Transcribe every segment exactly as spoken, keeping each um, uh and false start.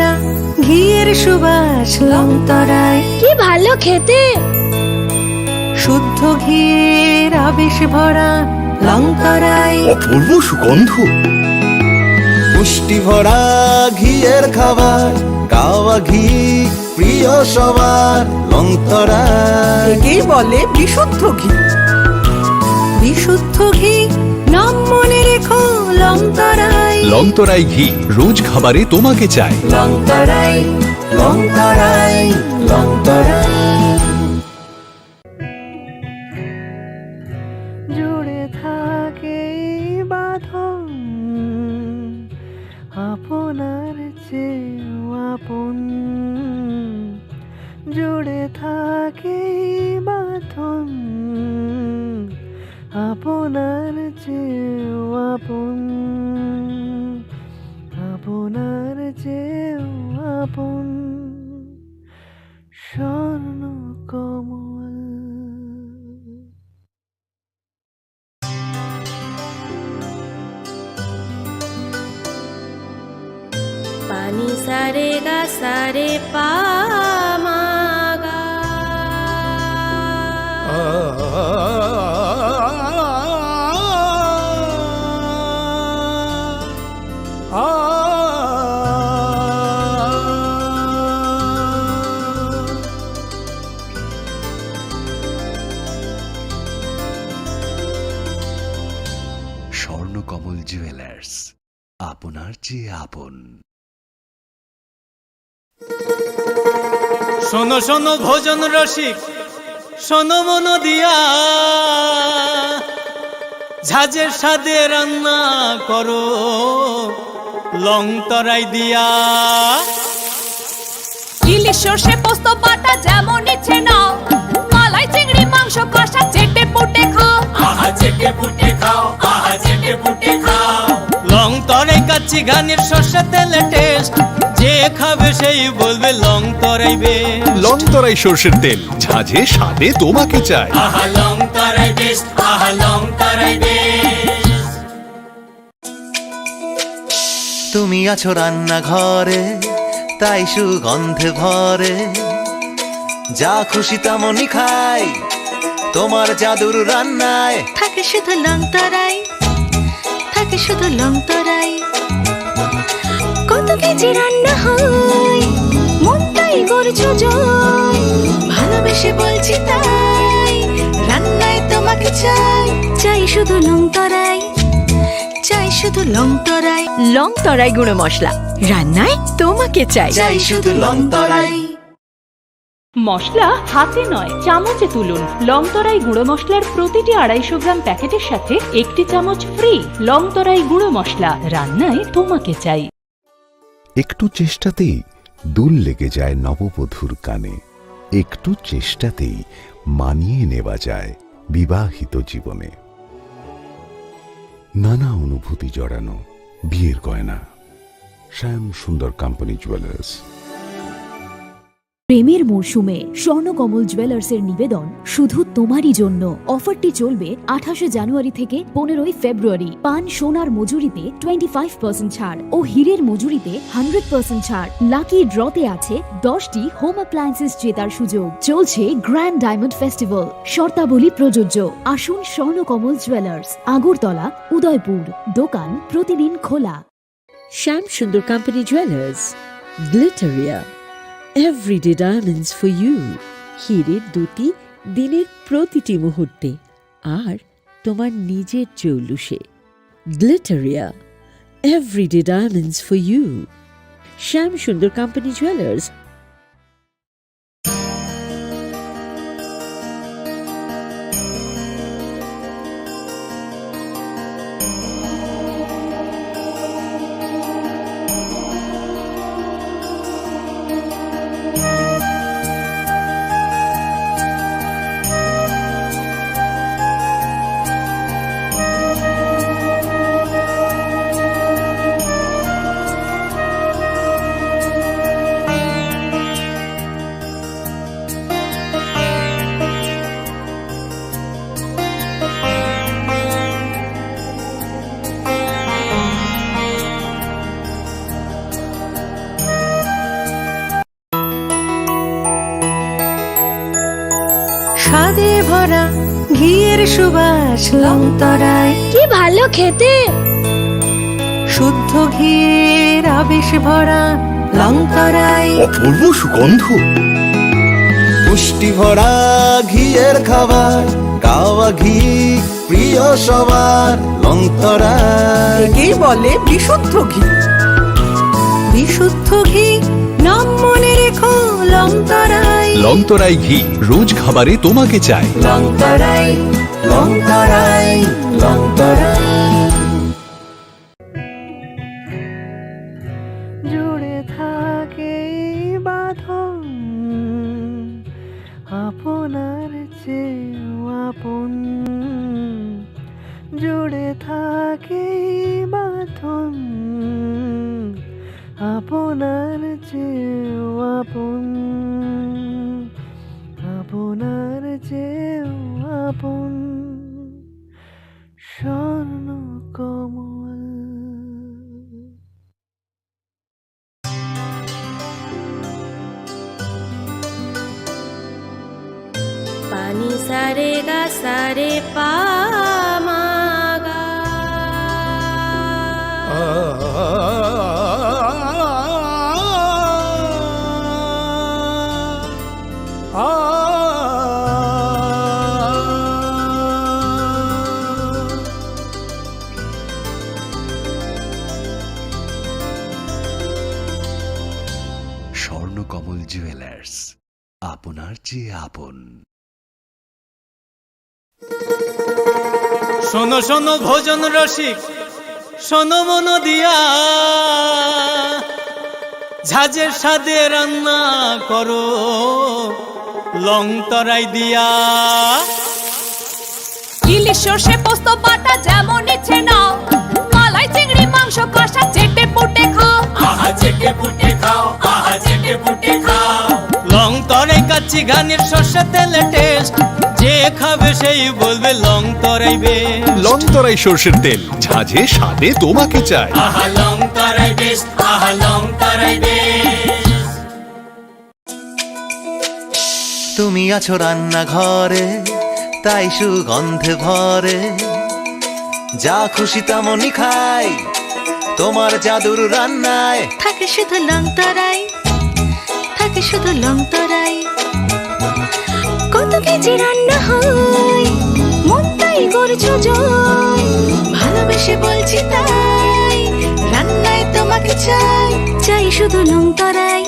রা, ঘিয়ের সুবাস লংতরাই। কি ভালো খেতে। শুদ্ধ ঘিয়ের আবেশ ভরা লংতরাই। অপূর্ব সুগন্ধ। পুষ্টি ভরা ঘিয়ের খাবার, গাওয়া ঘি প্রিয় সবার, লংতরাই। একেই বলে বিশুদ্ধ ঘি। বিশুদ্ধ ঘি, নাম মনে রেখো, লংতরাই। লংতরাই ঘি, রোজ খাবারে তোমাকে চাই। লংতরাই, লংতরাই, লংতরাই। জুড়ে থাকে এই বাঁধন, আপনার চেয়েও আপন। জুড়ে থাকে এই বাঁধন, আপনার চেয়েও আপন, আপনার চেয়েও আপন। Swarna Kamal. Pani sare ga sare pa ma ga. Swarnakamal jewellers, আপনার চেয়ে আপন। শোনো শোনো ভোজন রসিক, শোনো মন দিয়া, ঝাঁঝের স্বাদে রান্না করো লং তরাই দিয়া। ইলিশ সর্ষে পোস্ত বাটা যেমন ইচ্ছে নাও, মালাই চিংড়ি মাংস কষা চেটে পুটে খাও। আহা চেটে পুটে খাও, আহা চেটে পুটে খাও। লং তরাই কাচ্চি ঘানির সর্ষে তেলে টেস্ট, যে খাবে সেই বলবে লং তরাই বেস্ট। লং তরাই সর্ষের তেল, ঝাঁঝে স্বাদে তোমাকে চাই। আহা লং তরাই বেস্ট, আহা লং তরাই বেস্ট। তুমি আছো রান্নাঘরে, তাই সুগন্ধে ভরে। যা খুশি তেমনই খাই, তোমার জাদুর রান্নায়। থাকে শুধু লং তরাই, থাকে শুধু লং তরাই। কত কেজি রান্না হয়, মনটাই করছো জয়। ভালোবেসে বলছি তাই, রান্নায় তোমাকে চাই, চাই শুধু লং তরাই। চাই শুধু লং তরাই। লং তরাই গুঁড়ো মশলা, রান্নায় তোমাকে চাই। চাই শুধু লং তরাই। মশলা হাতে নয়, চামচে তুলুন। লং তরাই গুঁড়ো মশলার প্রতিটি আড়াইশো গ্রাম প্যাকেটের সাথে একটি চামচ ফ্রি। লং তরাই গুঁড়ো মশলা, রান্নায় তোমাকে চাই। একটু চেষ্টাতেই দুল লেগে যায় নববধূর কানে, একটু চেষ্টাতেই মানিয়ে নেওয়া যায় বিবাহিত জীবনে। নানা অনুভূতি জড়ানো বিয়ের গয়না। শ্যাম সুন্দর কোম্পানি জুয়েলার্স। প্রেমের মরশুমে স্বর্ণকমল জুয়েলার্সের নিবেদন শুধু তোমারই জন্য। অফারটি চলবে আঠাশে জানুয়ারি থেকে পনেরোই ফেব্রুয়ারি। পান সোনার মজুরিতে টোয়েন্টি ফাইভ পার্সেন্ট ছাড় ও হীরের মজুরিতে হান্ড্রেড পার্সেন্ট ছাড়। লাকি ড্রতে আছে দশটি হোম অ্যাপ্লায়েন্সেস জেতার সুযোগ। চলছে গ্র্যান্ড ডায়মন্ড ফেস্টিভ্যাল। শর্তাবলী প্রযোজ্য। আসুন স্বর্ণকমল জুয়েলার্স, আগরতলা, উদয়পুর। দোকান প্রতিদিন খোলা। Shyam Sundar company jewellers, glitteria, everyday diamonds for you. হীরের দ্যুতি দিনের প্রতিটি মুহূর্তে, আর তোমার নিজের জৌলুসে। Glitteria, everyday diamonds for you. Shyam Sundar company jewellers. স্বাদে ভরা ঘিয়ের সুবাস লংতরাই। কি ভালো খেতে! শুদ্ধ ঘিয়ের আবেশ ভরা লংতরাই। অপূর্ব সুগন্ধ। পুষ্টি ভরা ঘিয়ের খাবার, কাওয়া ঘি প্রিয় সবার, লংতরাই। একেই বলে বিশুদ্ধ ঘি। বিশুদ্ধ ঘি, নাম মনে রেখো, লংতরাই। লংতরাই ঘি, রোজ খাবারে তোমাকে চাই। লংতরাই, লংতরাই, লংতরাই। জুড়ে থাকে এই বাঁধন, আপনার চেয়েও আপন। জুড়ে থাকে এই বাঁধন, আপনার চেয়েও আপন, আপনার চেয়েও আপন। Swarna Kamal. Pani sa re ga sa re pa ma ga. Swarnakamal jewellers, আপনার চেয়ে আপন। শোনো শোনো ভোজন রসিক, শোনো মন দিয়া, ঝাঁঝের স্বাদে রান্না করো লং তরাই দিয়া। ইলিশ সর্ষে পোস্ত বাটা যেমন ইচ্ছে নাও, মালাই চিংড়ি মাংস কষা চেটে পুটে খাও। আহা চেটে পুটে খাও, আহা চেটে পুটে খাও। লং তরাই কাচ্চি ঘানির সর্ষে তেলে টেস্ট, যে খাবে সেই বলবে লং তরাই বেস্ট। লং তরাই সর্ষের তেল, ঝাঁঝে স্বাদে তোমাকে চাই। আহা লং তরাই বেস্ট, আহা লং তরাই বেস্ট। তুমি আছো রান্নাঘরে, তাই সুগন্ধে ভরে। যা খুশি তেমনই খাই তোমার জাদুর রান্নায়। থাকে শুধু লং তরাই, থাকে শুধু লং তরাই। কত কেজি রান্না হয়, মন তাই করছো জয়। ভালোবেসে বলছি তাই, রান্নায় তোমাকে চাই। চাই শুধু লং তরাই,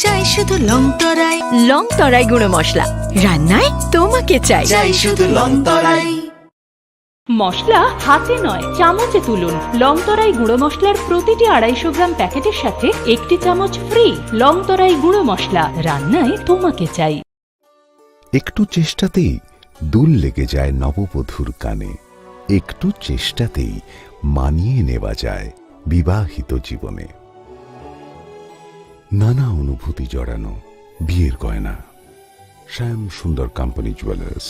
চাই শুধু লং তরাই। লং তরাই গুঁড়ো মশলা, রান্নায় তোমাকে চাই। চাই শুধু লং তরাই। মশলা হাতে নয়, চামচে তুলুন। লং তরাই গুঁড়ো মশলার প্রতিটি আড়াইশো গ্রাম প্যাকেটের সাথে একটি চামচ ফ্রি। লং তরাই গুঁড়ো মশলা, রান্নায় তোমাকে চাই। একটু চেষ্টাতেই দুল লেগে যায় নববধূর কানে, একটু চেষ্টাতেই মানিয়ে নেওয়া যায় বিবাহিত জীবনে। নানা অনুভূতি জড়ানো বিয়ের গয়না। শ্যাম সুন্দর কোম্পানি জুয়েলার্স।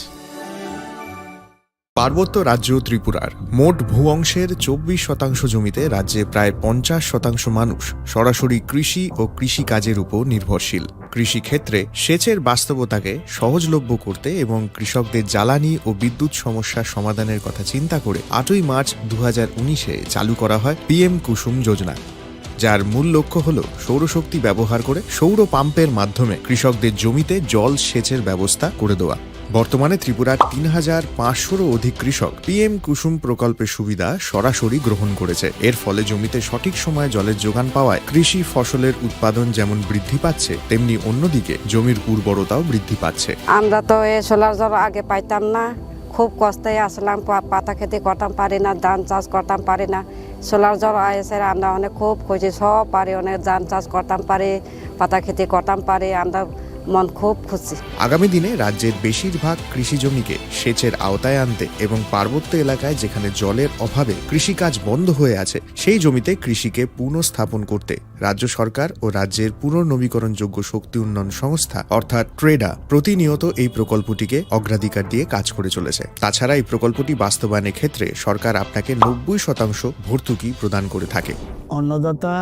পার্বত্য রাজ্য ত্রিপুরার মোট ভূ অংশের চব্বিশ শতাংশ জমিতে রাজ্যে প্রায় পঞ্চাশ শতাংশ মানুষ সরাসরি কৃষি ও কৃষিকাজের উপর নির্ভরশীল। কৃষিক্ষেত্রে সেচের বাস্তবতাকে সহজলভ্য করতে এবং কৃষকদের জ্বালানি ও বিদ্যুৎ সমস্যা সমাধানের কথা চিন্তা করে আটই মার্চ দু হাজার উনিশে চালু করা হয় পিএম কুসুম যোজনা, যার মূল লক্ষ্য হল সৌরশক্তি ব্যবহার করে সৌর পাম্পের মাধ্যমে কৃষকদের জমিতে জল সেচের ব্যবস্থা করে দেওয়া। বর্তমানে ত্রিপুরার তিন হাজার পাঁচশোরও অধিক কৃষক পিএম কুসুম প্রকল্পের সুবিধা সরাসরি গ্রহণ করেছে। এর ফলে জমিতে সঠিক সময়ে জলের যোগান পাওয়ায় কৃষি ফসলের উৎপাদন যেমন বৃদ্ধি পাচ্ছে, তেমনি অন্যদিকে জমির উর্বরতাও বৃদ্ধি পাচ্ছে। আমরা তো এ সোলার জল আগে পাইতাম না, খুব কষ্টে আসলাম, পা-, পাতা খেতে করতাম পারি না, ধান চাষ করতাম পারি না। সোলার জল আয়েসে আমরা অনেক খুব খুশি, সব পারি, অনেক ধান চাষ করতাম পারি, পাতা খেতে করতাম পারি, আমরা মন খুব খুশি। আগামী দিনে রাজ্যের বেশিরভাগ কৃষি জমিকে সেচের আওতায় আনতে এবং পার্বত্য এলাকায় যেখানে জলের অভাবে কৃষিকাজ বন্ধ হয়ে আছে, সেই জমিতে কৃষিকে পুনঃস্থাপন করতে রাজ্য সরকার ও রাজ্যের পুনর্নবীকরণযোগ্য শক্তি উন্নয়ন সংস্থা অর্থাৎ ট্রেডা প্রতিনিয়ত এই প্রকল্পটিকে অগ্রাধিকার দিয়ে কাজ করে চলেছে। তাছাড়া এই প্রকল্পটি বাস্তবায়নের ক্ষেত্রে সরকার আপনাকে নব্বই শতাংশ ভর্তুকি প্রদান করে থাকে। অন্নদাতা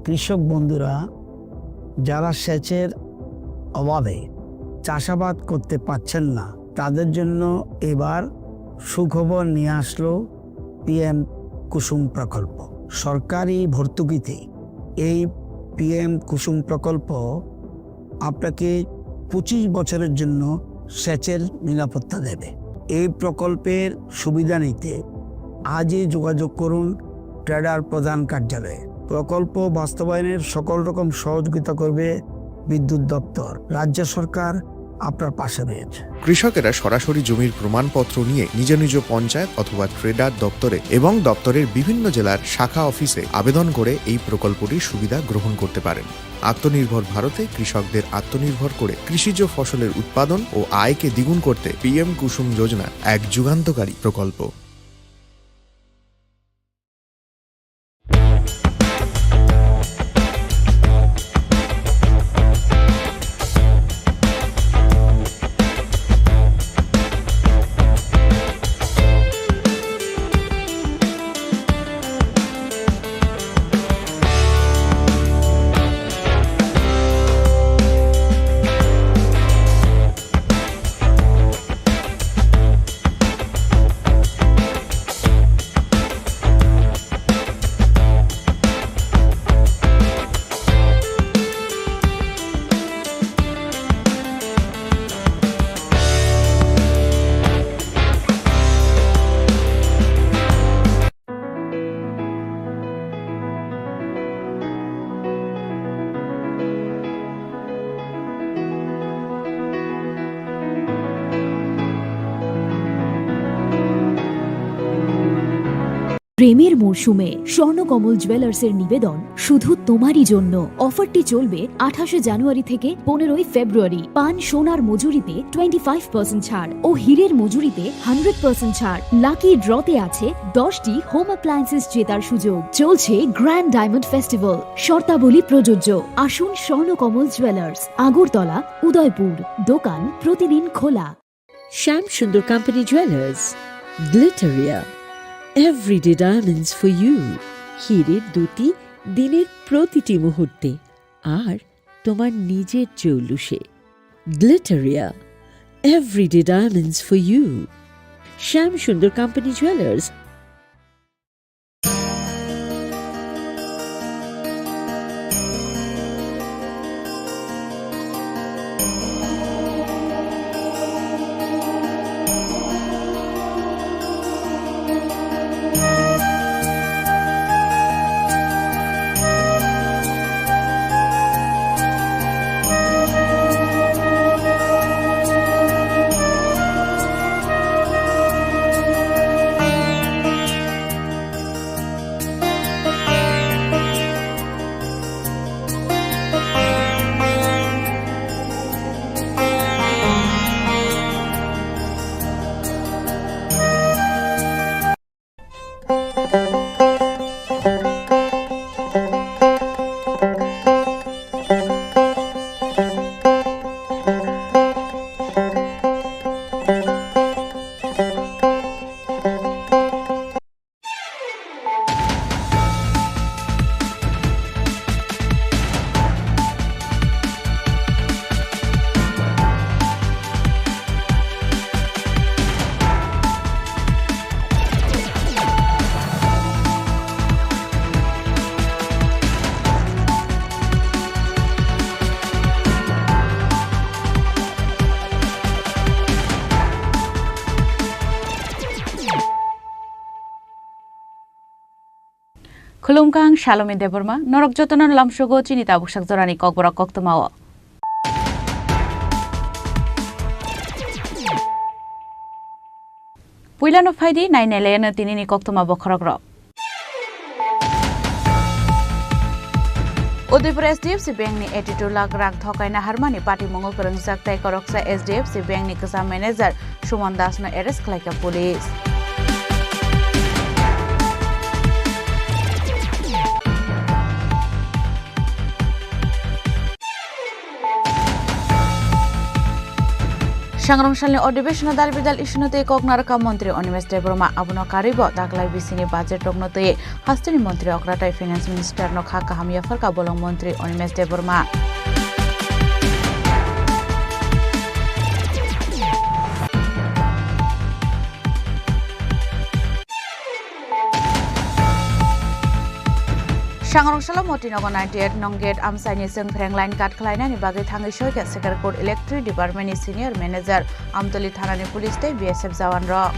কৃষক বন্ধুরা যারা সেচের অভাবে চাষাবাদ করতে পারছেন না, তাদের জন্য এবার সুখবর নিয়ে আসলো পিএম কুসুম প্রকল্প। সরকারি ভর্তুকিতে এই পিএম কুসুম প্রকল্প আপনাকে পঁচিশ বছরের জন্য সেচের নিরাপত্তা দেবে। এই প্রকল্পের সুবিধা নিতে আজই যোগাযোগ করুন ট্রেডার প্রধান কার্যালয়ে। প্রকল্প বাস্তবায়নের সকল রকম সহযোগিতা করবে বিদ্যুৎ দপ্তর। রাজ্য সরকার আপনার পাশে রয়েছে। কৃষকেরা সরাসরি জমির প্রমাণপত্র নিয়ে নিজ নিজ পঞ্চায়েত অথবা ট্রেডার দপ্তরে এবং দপ্তরের বিভিন্ন জেলার শাখা অফিসে আবেদন করে এই প্রকল্পটির সুবিধা গ্রহণ করতে পারেন। আত্মনির্ভর ভারতে কৃষকদের আত্মনির্ভর করে কৃষিজ ফসলের উৎপাদন ও আয়কে দ্বিগুণ করতে পিএম কুসুম যোজনা এক যুগান্তকারী প্রকল্প। প্রেমের মরশুমে স্বর্ণকমল জুয়েলার্সের নিবেদন শুধু তোমারই জন্য। অফারটি চলবে আঠাশে জানুয়ারি থেকে পনেরোই ফেব্রুয়ারি। পান সোনার মজুরিতে টোয়েন্টি ফাইভ পার্সেন্ট ছাড় ও হীরের মজুরিতে হান্ড্রেড পার্সেন্ট ছাড়। লাকি ড্রতে আছে দশটি হোম অ্যাপ্লায়েন্সেস জেতার সুযোগ। চলছে গ্র্যান্ড ডায়মন্ড ফেস্টিভ্যাল, শর্তাবলী প্রযোজ্য। আসুন স্বর্ণকমল জুয়েলার্স, আগরতলা, উদয়পুর। দোকান প্রতিদিন খোলা। Shyam Sundar Company Jewelers, Glitteria, everyday diamonds for you। হীরের দ্যুতি দিনের প্রতিটি মুহূর্তে, আর তোমার নিজের জৌলুসে। Glitteria, everyday diamonds for you। Shyam Sundar Company Jewelers। Khulumkha, ang Salome Debbarma, norok jotono lamsogo chini tabuksak jorani kokborok koktwmao. Puilano phaidi nainailayano tinini koktwma bokhorokrok. Udaipur H D F C Bank ni eighty two lakh rang thokaina harmani patimungo kwrwngjak tei koroksa H D F C Bank ni kwcham manager Suman Das no arrest khlaikha police. Sangrong salni odhibeshonno dal bidal issue no tei kok narwkha montri Animesh Debbarma, abono karwibo taklai bisini budget rokno twi hasteni montri okra tei finance minister no kha kaham yapharkha bolong montri Animesh Debbarma. Sangrong salo Motinogo ninety eight nong gate amchaini chwng phreng line cut khlainani bagwi thangwi soikha Sekarkot Electric Department ni Senior Manager, Amtoli Thana ni Police tei B S F jawan rok.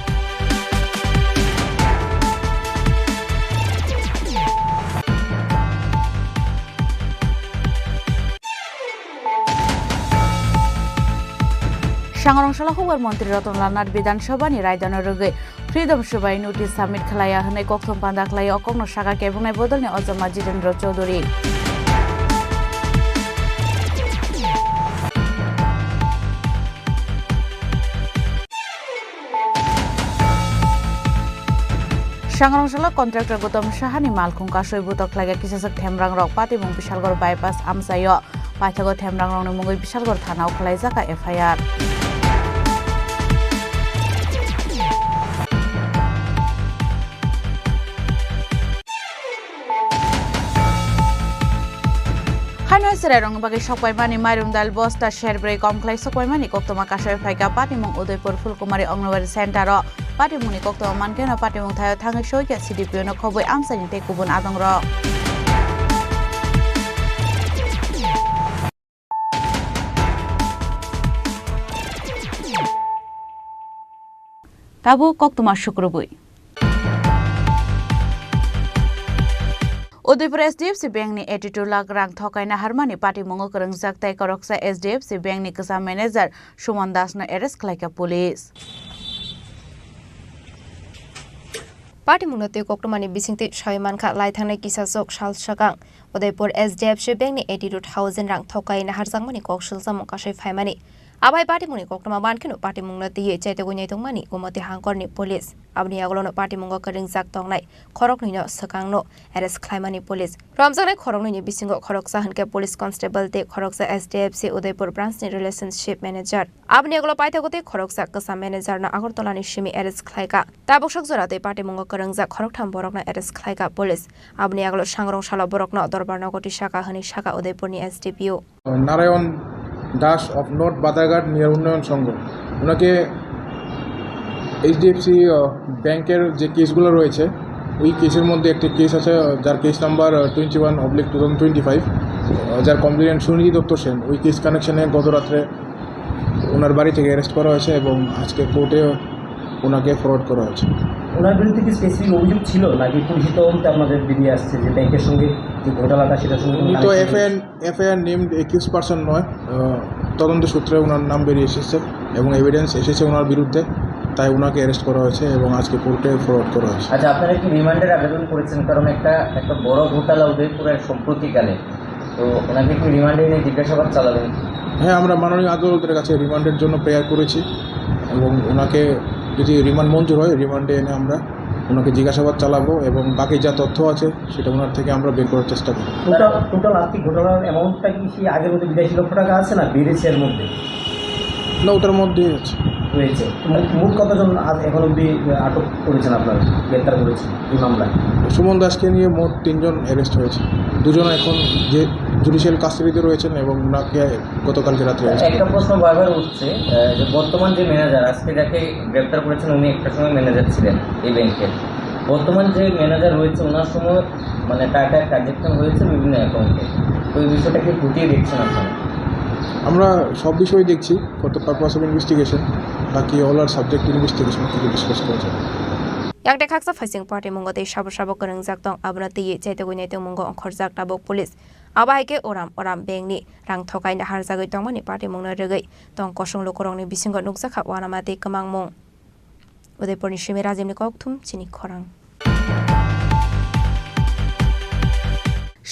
Sangrong salo Hukbar Montri Ratan Lal Nath Bidhan Sabha ni raidano rwgwi Freedom Subha ni notice submit khlaiya hwnwi kokthum panda khlaiya, o kokno sakha kebungnai bodolni Ojama Jitendra Chaudhary. Sangrong salo contractor Gautam Saha ni malkhung kasui butok khlaiya kisaswk themrang rok, patimung Bishalgarh bypass amchaio. Paithago themrang rokni mungwi Bishalgarh thanao khwlaijak F I R. Haino chwrairokni bagwi sokpaimani mairum dal bosta serbrwi kom khlai sokpaimani koktwma kasui phaikha patimung Udaipur Phulkumari Anganwadi Center o. Patimungni koktwma mankhe no patimung thaio thangwi soikha C D P O no khobwi amchaini tei kubun adongrok. Tabuk koktwma sukrubwi. Udaipur H D F C Bank ni eighty two lakh rang thokaina harmani patimungo kwrwngjak tei koroksa H D F C Bank ni kwcham manager Suman Das no arrest khlaikha police. Patimungno twi koktwmani bisingtwi sawi mankha, lai thangnai kisa chwk sal swkang Udaipur H D F C Bank ni eighty two thousand rang thokai naharjakmani kok swljakmung kasui phaimani. Abai patimungni koktwma mankheno patimungno twiwi chaitogwi naitokmani Gomoti hangkorni police. Aboni yagulono patimungo kwrwngjak tongnai khoroknwino swkangno arrest khlaimani police. Romjaknai khoroknwini bisingo khoroksa hwnkhe police constable tei khoroksa H D F C Udaipur branch ni relationship manager. Aboni yagulo paithago tei khoroksa kwcham manager no Agartala ni simi arrest khlaikha. Tabuk sok jora tei patimungo kwrwngjak khoroktham borokno arrest khlaikha police. Aboni yagulo sangrong salo borokno Dorbar nogo tisaka hwnwi saka Udaipur ni S D P O. Narayan Das of North Badharghat নিয়ার উন্নয়ন সংঘ, ওনাকে এইচডিএফসি ব্যাংকের যে কেসগুলো রয়েছে, ওই কেসের মধ্যে একটি কেস আছে, যার case number twenty one oblique two thousand twenty five, যার কমপ্লেনেন্ট সুনীতি দত্ত সেন। ওই কেস কানেকশনে গত রাত্রে ওনার বাড়ি থেকে অ্যারেস্ট করা হয়েছে এবং আজকে কোর্টে ওনাকে ফরওয়ার্ড করা হয়েছে। ওনার বিরুদ্ধে কি স্পেসিফিক অভিযোগ ছিল, নাকি পুলিশি তদন্তে আপনাদের বেরিয়ে আসছে যে ব্যাংকের সঙ্গে যে ঘোটালাটা, সেটার সঙ্গে কোনো উনি তো কানেকশন রয়েছে? FIR, FIR named accused person নয়, আহ, তদন্ত সূত্রে ওনার নাম বেরিয়ে এসেছে এবং এভিডেন্স এসেছে ওনার বিরুদ্ধে, তাই ওনাকে অ্যারেস্ট করা হয়েছে এবং আজকে কোর্টে ফরওয়ার্ড করা হয়েছে। আচ্ছা, আপনারা কি রিমান্ডের আবেদন করেছেন? কারণ একটা, একটা বড় ঘোটালা উদয়পুরের সম্প্রতিকালে, তো ওনাকে কি রিমান্ডে এনে জিজ্ঞাসাবাদ চালাবেন? হ্যাঁ, আমরা মাননীয় আদালতের কাছে রিমান্ডের জন্য প্রেয়ার করেছি এবং ওনাকে যদি রিমান্ড মঞ্জুর হয়, রিমান্ডে এনে আমরা ওনাকে জিজ্ঞাসাবাদ চালাবো এবং বাকি যা তথ্য আছে সেটা ওনার থেকে আমরা বের করার চেষ্টা করব। টোটাল, টোটাল আর্থিক ঘোটালার অ্যামাউন্টটা কি সেই আগের মতো বিরাশি লক্ষ টাকা আছে, না বেড়েছে এর মধ্যে? না, ওটার মধ্যেই আছে। রয়েছে। মো-, মোট কতজন আজ এখন অবধি আটক করেছেন আপনারা, গ্রেপ্তার করেছেন এই মামলায়? সুমন দাসকে নিয়ে মোট তিনজন অ্যারেস্ট হয়েছে। দুজন এখন যে জুডিশিয়াল কাস্টাডিতে রয়েছেন এবং ওনাকে গতকালকে রাত্রে অ্যারেস্ট একটা করা হয়েছে। প্রশ্ন বারবার উঠছে, আহ, যে বর্তমান যে ম্যানেজার, আজকে যাকে গ্রেপ্তার করেছেন, উনি একটা সময় ম্যানেজার ছিলেন এই ব্যাংকের। বর্তমান যে ম্যানেজার রয়েছে, ওনার সময় মানে টাকা ট্রানজ্যাকশন হয়েছে বিভিন্ন অ্যাকাউন্টে, তো এই বিষয়টা কি খতিয়ে দেখছেন আপনারা? আমরা সব বিষয় দেখছি, for the purpose of investigation, বাকি all are subject to investigation, কিছু ডিসকাস করা যাবে। Yakde khaksa phaising party mungo tei sabo sabo kwrwngjak tong, abono twiwi chaitogwi naitokmungo ongkhorjak tabuk police. Abo hai khe oram oram bankni rang thokai naharjagwi tongmani party mungno rwgwi tong kosong lukurokni bisingo nukjakha uanama tei kwmangmung. Udaipurni simi Rajibni kokthum chini khorang.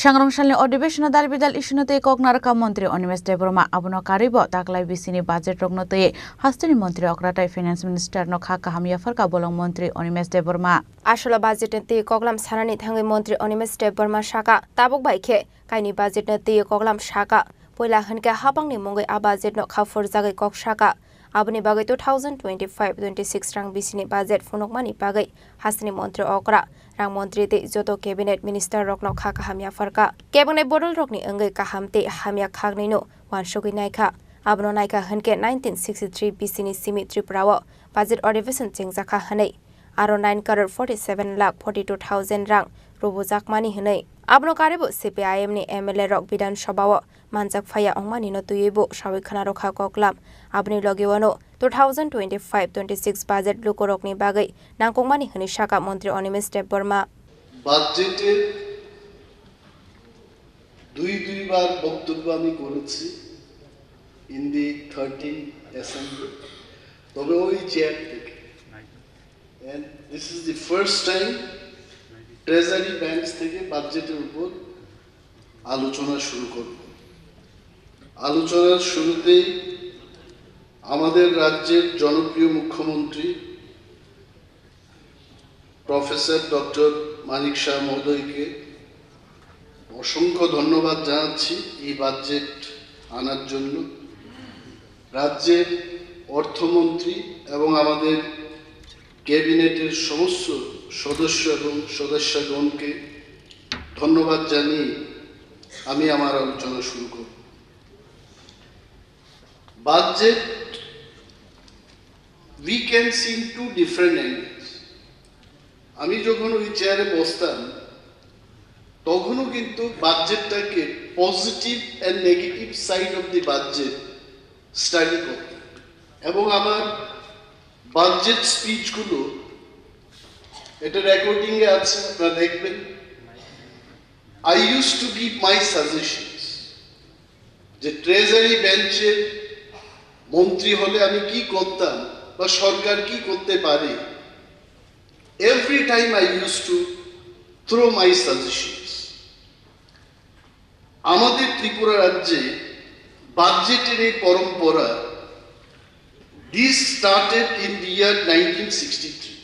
Sangrong salni odhibesono dal bidal issue no tei kok narwkha Montri Animesh Debbarma. Abono karwibo taklai bisini budget rokno twi hasteni montri okra tei finance minister no kha kaham yapharkha bolong Montri Animesh Debbarma. Asolo budget ni twi koklam sanani thangwi Montri Animesh Debbarma saka, tabuk bai khe kaini budget no twi koklam saka. Puila hwnkhe hapangni mungwi a budget no kha phurjagwi kok saka. Aboni bagwi two thousand twenty-five twenty-six rang bisini budget phunukmani bagwi hasteni montri okra, rang montri tei joto cabinet minister rokno kha kaham yapharkha. Kebengni bodol rokni wngwi kaham tei hamya khaknwino uansugwi naikha. Abono naikha hwnkhe nineteen sixty-three bisini simi Tripura o budget adhibeshon chengjakha hwnwi. Aro nine crore forty-seven lakh forty-two thousand rang rubujakmani hwnwi Abono karwibo C P I M ni M L A rok Bidhan Sabha o manjak phaiya wngmani no twiwi bo sawi khna rwkha koklam. Aboni logi wano two thousand twenty-five twenty-six budget lukurokni bagwi nangkukmani hwnwi sakha Montri Animesh Debbarma. বাজেটের দুই দুইবার বক্তব্য আমি করেছি in the thirteen assembly, তবে ওই চেয়ার থেকে। And this is the first time treasury bench থেকে বাজেটের উপর আলোচনা শুরু করব। আলোচনার শুরুতেই আমাদের রাজ্যের জনপ্রিয় মুখ্যমন্ত্রী প্রফেসর ডক্টর মানিক সাহা মহোদয়কে অসংখ্য ধন্যবাদ জানাচ্ছি এই বাজেট আনার জন্য। রাজ্যের অর্থমন্ত্রী এবং আমাদের ক্যাবিনেটের সমস্ত সদস্য এবং সদস্যগণকে ধন্যবাদ জানিয়ে আমি আমার আলোচনা শুরু করব। Budget, we can see in two different angles. আমি যখন ওই চেয়ারে বসতাম, তখনও কিন্তু বাজেটটাকে positive and negative side of the budget study করতাম। এবং আমার বাজেট স্পিচগুলো, এটা রেকর্ডিংয়ে আছে, আপনারা দেখবেন। I used to give my suggestions যে ট্রেজারি বেঞ্চের মন্ত্রী হলে আমি কি করতাম বা সরকার কি করতে পারে। Every time I used to throw my suggestions. আমাদের ত্রিপুরা রাজ্যে বাজেটের এই পরম্পরা, this started in the year nineteen sixty-three.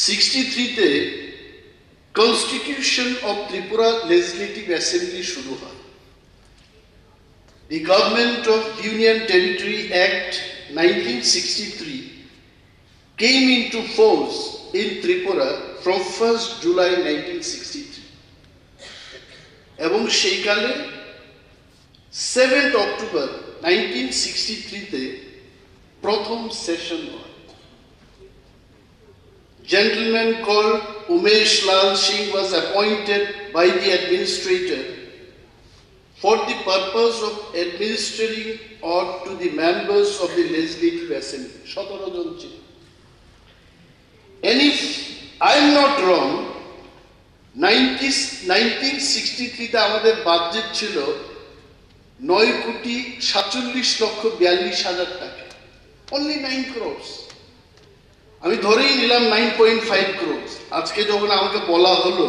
Sixty থ্রিতে Constitution of Tripura Legislative Assembly শুরু হয়। The Government of Union Territory Act nineteen sixty-three came into force in Tripura from first July nineteen sixty-three. এবং সেইকালে seventh October nineteen sixty থ্রিতে প্রথম সেশন হয়। Gentleman called Umesh Lal Singh was appointed by the administrator for the purpose of administering or to the members of the Legislative Assembly. সতেরো জন ছিল। And if I am not wrong, nineteen sixty থ্রিতে আমাদের বাজেট ছিল নয় কোটি সাতচল্লিশ লক্ষ বিয়াল্লিশ হাজার টাকা। Only nine crores. আমি ধরেই নিলাম নাইন পয়েন্ট ফাইভ ক্রোর্স। আজকে যখন আমাকে বলা হলো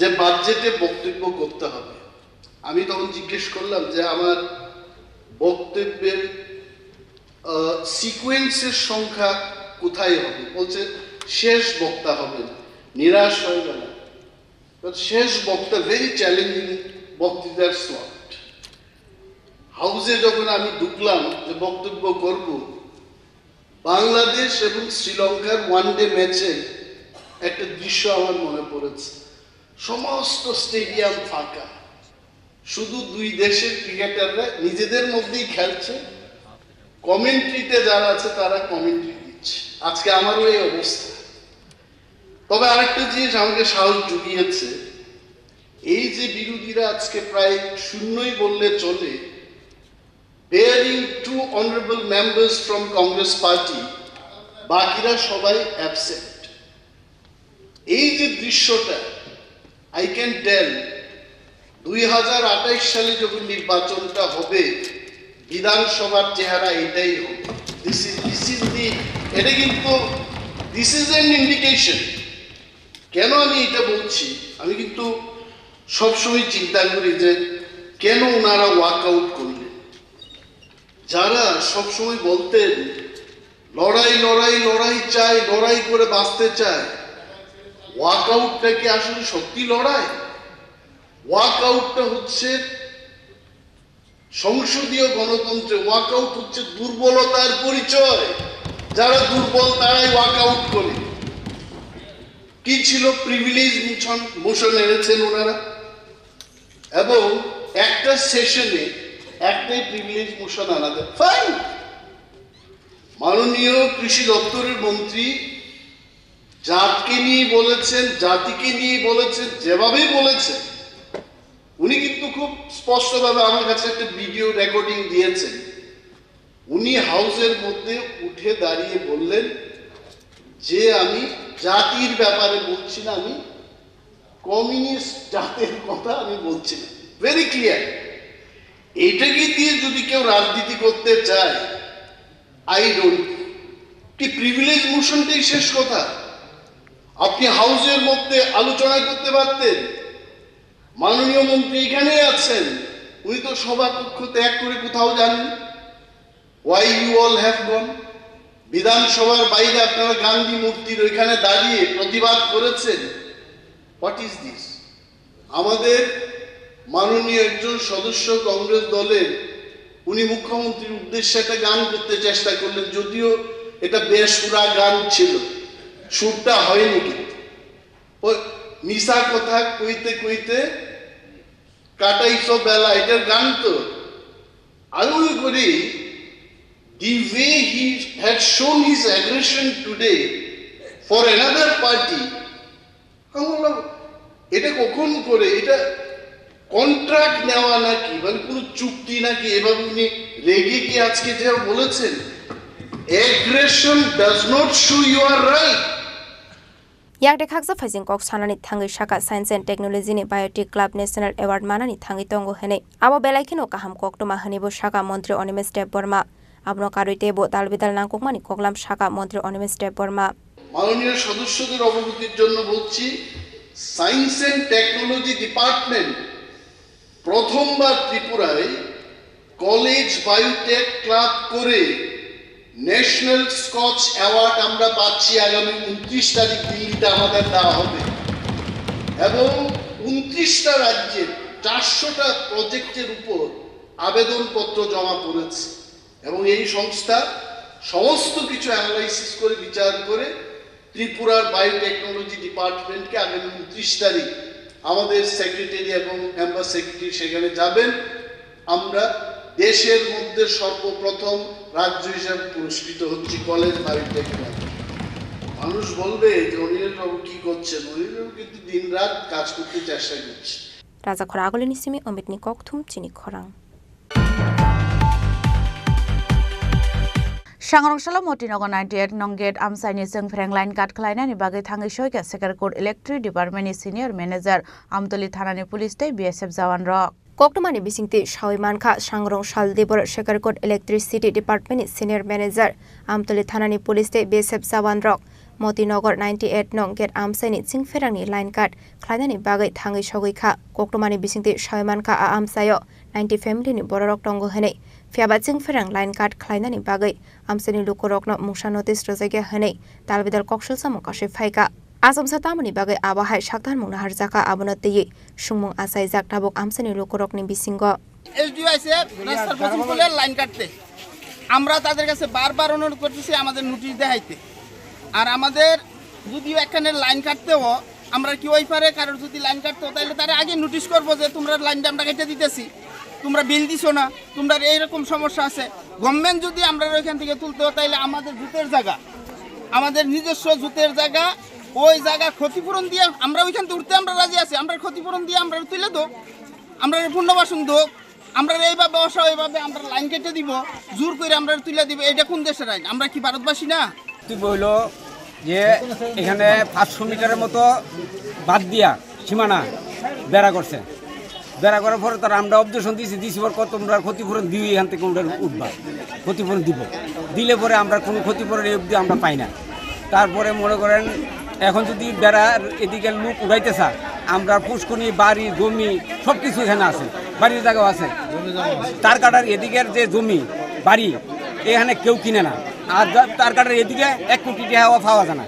যে বাজেটে বক্তব্য করতে হবে, আমি তখন জিজ্ঞেস করলাম যে আমার বক্তব্যের সিকোয়েন্সের সংখ্যা কোথায় হবে? বলছে শেষ বক্তা হবেন। নিরাশ হয়ে গেল। But শেষ বক্তা, ভেরি চ্যালেঞ্জিং বক্তৃতার স্লট। হাউসে যখন আমি ঢুকলাম যে বক্তব্য করব, বাংলাদেশ এবং শ্রীলঙ্কার ওয়ান ডে ম্যাচে একটা দৃশ্য আমার মনে পড়েছে। সমস্ত স্টেডিয়াম ফাঁকা, শুধু দুই দেশের ক্রিকেটাররা নিজেদের মধ্যেই খেলছে। কমেন্ট্রিতে যারা আছে তারা কমেন্ট্রি দিচ্ছে। আজকে আমারও এই অবস্থা। তবে আরেকটা জিনিস আমাকে সাহস জুগিয়েছে, এই যে বিরোধীরা আজকে প্রায় শূন্যই বললে চলে, barring two honorable members from Congress party, বাকিরা সবাই অ্যাবসেন্ট। এই যে দৃশ্যটা, I can tell, দুই হাজার আঠাইশ সালে যখন নির্বাচনটা হবে, বিধানসভার চেহারা এটাই হবে। This is, this is the, এটা কিন্তু, this is an indication। কেন আমি এটা বলছি? আমি কিন্তু সবসময় চিন্তা করি যে কেন ওনারা ওয়াক আউট করলেন। যারা সবসময় বলতেন লড়াই, লড়াই, লড়াই চাই, লড়াই করে বাঁচতে চায়, ওয়াক আউটটা কি আসলে সত্যি লড়াই? ওয়াক আউটটা হচ্ছে সংসদীয় গণতন্ত্রে, ওয়াক আউট হচ্ছে দুর্বলতার পরিচয়। যারা দুর্বল তারাই ওয়াক আউট করে। কি ছিল প্রিভিলেজ মোশন, মোশন এনেছেন ওনারা, এবং একটা সেশনে একটাই প্রিভিলেজ মোশন আনা যায়। ফাইন, মাননীয় কৃষি দপ্তরের মন্ত্রী জাতকে নিয়ে বলেছেন, জাতিকে নিয়ে বলেছেন, যেভাবেই বলেছেন, উনি কিন্তু খুব স্পষ্টভাবে আমার কাছে একটা ভিডিও রেকর্ডিং দিয়েছেন। উনি হাউসের মধ্যে উঠে দাঁড়িয়ে বললেন যে আমি জাতির ব্যাপারে বলছি না, আমি কমিউনিস্ট জাতের কথা আমি বলছি না। Very clear. এইটাকে দিয়ে যদি কেউ রাজনীতি করতে চায়, আই ডোন্ট। কি প্রিভিলেজ মোশনটাই শেষ কথা? আপনি হাউসের মধ্যে আলোচনা করতে পারতেন। মাননীয় মন্ত্রী এখানেই আছেন, উনি তো সভাকক্ষ ত্যাগ করে কোথাও যাননি। Why you all have gone? বিধানসভার বাইরে আপনারা গান্ধী মূর্তির ওইখানে দাঁড়িয়ে প্রতিবাদ করেছেন। What is this? আমাদের মাননীয় একজন সদস্য কংগ্রেস দলের, উনি মুখ্যমন্ত্রীর উদ্দেশ্যে একটা গান করতে চেষ্টা করলেন, যদিও এটা বেসুরা গান ছিল, সুরটা হয়নি। কিন্তু ওই মিছা কথা কইতে কইতে কাটাইছো বেলা, এটার গান তো। আমি মনে করি, the way he had shown his aggression today for another party, আমি বললাম, এটা কখন করে? এটা কন্ট্রাক্ট নেওয়া নাকি, মানে কোনো চুক্তি নাকি? এভাবে উনি রেগে কি আজকে যে বলেছেন, aggression does not show you are right. Yakde khaksa phaising kok sanani thangwi saka Science and Technology ni Biotech Club National Award manani thangwi tongo hwnwi. Abo belai kheno kaham koktwma hwnwibo saka Montri Animesh Debbarma. Abono karwi teibo dalbidal nangkukmani koklam saka Montri Animesh Debbarma. মাননীয় সদস্যদের অবগতির জন্য বলছি, science and technology department প্রথমবার ত্রিপুরায় college biotech club করে national Scotch award আমরা পাচ্ছি আগামী ঊনত্রিশ তারিখ দিল্লিতে আমাদের দেওয়া হবে। এবং ঊনত্রিশটা রাজ্যের চারশোটা প্রজেক্টের উপর আবেদনপত্র জমা পড়েছে। এবং এই সংস্থা সমস্ত কিছু অ্যানালাইসিস করে, বিচার করে ত্রিপুরার বায়োটেকনোলজি ডিপার্টমেন্টকে আগামী ঊনত্রিশ তারিখ আমাদের সেক্রেটারি এবং মেম্বার সেক্রেটারি সেখানে যাবেন। আমরা দেশের মধ্যে সর্বপ্রথম রাজ্য হিসাবে পুরস্কৃত হচ্ছি কলেজ বায়োটেক ক্লাব। মানুষ বলবে যে অনিল বাবু কি করছেন? অনিল বাবু কিন্তু দিন রাত কাজ করতে চেষ্টা করছে। Raja Khora Agulini simi Omitni kokthum chini khorang. Sangrong salo Motinogo ninety eight nong gate amsaini chwngphreng line cut khlainani bagwi thangwi soikha Sekarkot Electric Department ni Senior Manager, Amtoli Thana ni Police tei B S F jawan rok. Koktwmani bisingtwi sawi mankha, Sangrong sal dibor Sekarkot Electricity Department ni Senior Manager, Amtoli Thana ni Police tei B S F jawan rok Motinogo ninety eight nong gate amsaini chwngphrengni line cut khlainani bagwi thangwi sogwi kha. Koktwmani bisingtwi sawi mankha, a amsaio ninety family ni bororok tongo hwnwi. Phiyaba chwngphreng line cut khlainani bagwi amchaini lukurokno mungsa notice rwjakya hwnwi dalbidal koksul samung kasui phaikha. Achomsa tamoni bagwi abo hai sakthar mungno harjakha, abono twiwi sungmung achaijak tabuk amchaini lukurokni bisingo. SDO আইছে রাস্তার পশ্চিম কোণে লাইন কাটতে। আমরা তাদের কাছে বারবার অনুরোধ করতেছি আমাদের নোটিশ দেখাইতে। আর আমাদের যদিও এখানে লাইন কাটতেও আমরা কি ওই পারে কারোর যদি লাইন কাটতেও, তাহলে তারা আগে নোটিশ করবো যে তোমরা লাইনটা আমরা কেটে দিতেছি, তোমরা বিল দিছো না, তোমরা এইরকম সমস্যা আছে। গভর্নমেন্ট যদি আমরা ওইখান থেকে তুলতেও, তাহলে আমাদের জুতের জায়গা, আমাদের নিজস্ব জুতের জায়গা, ওই জায়গার ক্ষতিপূরণ দিয়ে আমরা ওইখান থেকে উঠতে আমরা রাজি আছি, আমরা ক্ষতিপূরণ দিয়ে আমরা তুলে দেবো। আমরা পুনর্বাসন দেবো। আমরা এইভাবে অস্বাভাবিকভাবে আমরা লাইন কেটে দিব, জোর করে আমরা তুলে দিব, এটা কোন দেশের আইন? আমরা কি ভারতবাসী না? বক্তব্য হইল যে এখানে পাঁচশো মিটারের মতো বাদ দিয়া সীমানা বেড়া করছে। বেড়া করার পরে তারা আমরা অবজেকশন দিয়েছি, দিছি পর কত তোমরা ক্ষতিপূরণ দিও, এখান থেকে উঠবা, ক্ষতিপূরণ দিব। দিলে পরে আমরা কোনো ক্ষতিপূরণ এই অবধি আমরা পাই না। তারপরে মনে করেন এখন যদি বেড়ার এদিকে লোক উড়াইতে চায়, আমরা পুষ্কুনি, বাড়ি, জমি সব কিছু এখানে আছে, বাড়ির জায়গাও আছে। তার কাটার এদিকের যে জমি, বাড়ি, এখানে কেউ কিনে না। আর যা-, তার কাটার এদিকে এক কোটি টাকাও পাওয়া যায় না।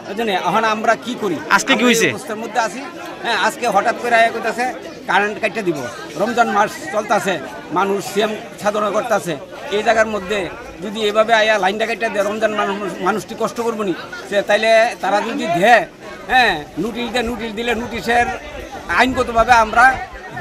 বুঝলেন? এখন আমরা কি করি? আজকে কি আমরা এই হইছে? অবস্থার মধ্যে আছি। হ্যাঁ, আজকে হঠাৎ করে আয়া কইতাছে কারেন্ট কাটিয়ে দিব, রমজান মাস চলতেছে, মানুষ সিয়াম সাধনা করতেছে। এই জায়গার মধ্যে যদি এভাবে আয়া লাইনটা কাটিয়ে দেয়, রমজান মানুষ, মানুষটি কষ্ট করবো নি? সে তাইলে তারা যদি দেয়, হ্যাঁ, নোটিশ দেয়, নোটিশ দিলে নোটিশের আইনগতভাবে আমরা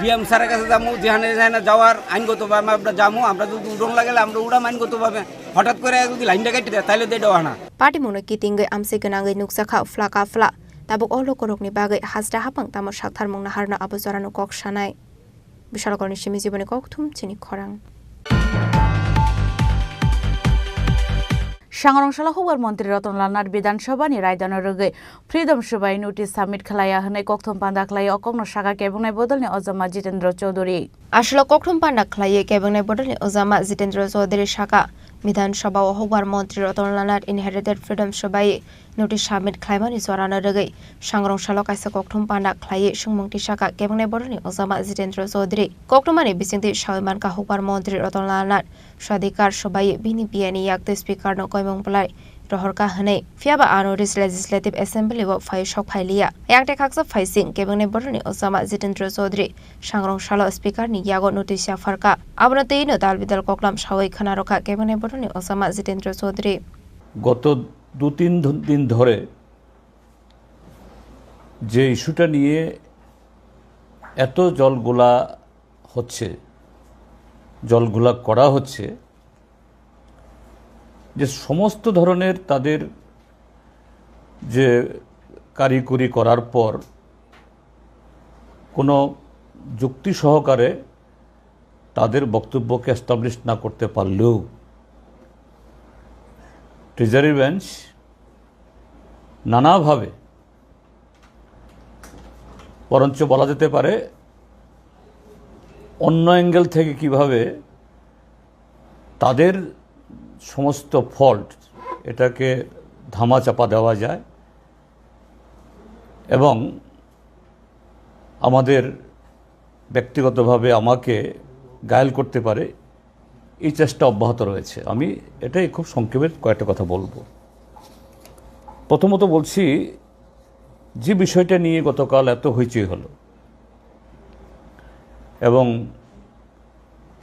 ডিএম স্যারের কাছে যাবো, যেখানে যেখানে যাওয়ার আইনগতভাবে আমরা যাবো। আমরা যদি উড়ন লাগালে আমরা উড়াম আইনগতভাবে। হঠাৎ করে যদি লাইনটা কেটে দেয়, তাহলে তো এটা হয় না। Patimungno kitingwi amsai gwnangwi nukjakha phlaka phla. Tabuk o lokorokni bagwi hajra hapang tamo saktharmung naharno abo jorano kok sanai. Bishalkorni simi jiboni kokthum chini khorang. Sangrong salo hukbar montri Ratan Lal Nath Bidhan Sabha ni raidano rwgwi Freedom Sabha notice submit khlaiya hwnwi kokthum panda khlaiwi o kokno saka kebwngnai bodolni ojama Jitendra Chaudhary. Aswk kokthum panda khlaiwi kebwngnai bodolni ojama Jitendra Chaudhary saka, Bidhan Sabha o hukbar montri Ratan Lal Nath inherited Freedom Sabha notice submit khlaimani jorano rwgwi Sangrong salo kaisa kokthum panda khlaiwi swngmung tisaka kebwngnai bodolni ojama Jitendra Chaudhary. Kokthumani bisingtwi sawi mankha hukbar montri Ratan Lal Nath Swadhikar Sabha bini biyani yaktwi speaker no koimung bwlai rohorkha hwnwi. Phiyaba ano Legislative Assembly o phai sok phai liya. Ayang tei khaksa phaising kebwngnai bodolni ojama Jitendra Chaudhary Sangrong salo speaker ni yago notice yapharkha. Abono twi no dal bidal koklam sawi khwnarokha kebwngnai bodolni ojama Jitendra Chaudhary. গত দু তিন ধ-, দিন ধরে যে ইস্যুটা নিয়ে এত জলঘোলা হচ্ছে, জলঘোলা করা হচ্ছে, যে সমস্ত ধরনের তাদের যে কারিকুরি করার পর কোনো যুক্তি সহকারে তাদের বক্তব্যকে এস্টাবলিশ না করতে পারলেও ট্রেজারি বেঞ্চ নানাভাবে, বরঞ্চ বলা যেতে পারে অন্য অ্যাঙ্গেল থেকে কিভাবে তাদের সমস্ত ফল্ট, এটাকে ধামাচাপা দেওয়া যায় এবং আমাদের ব্যক্তিগতভাবে আমাকে ঘায়েল করতে পারে, এই চেষ্টা অব্যাহত রয়েছে। আমি এটাই খুব সংক্ষেপে কয়েকটা কথা বলবো। প্রথমত বলছি, যে বিষয়টা নিয়ে গতকাল এত হইচই হলো এবং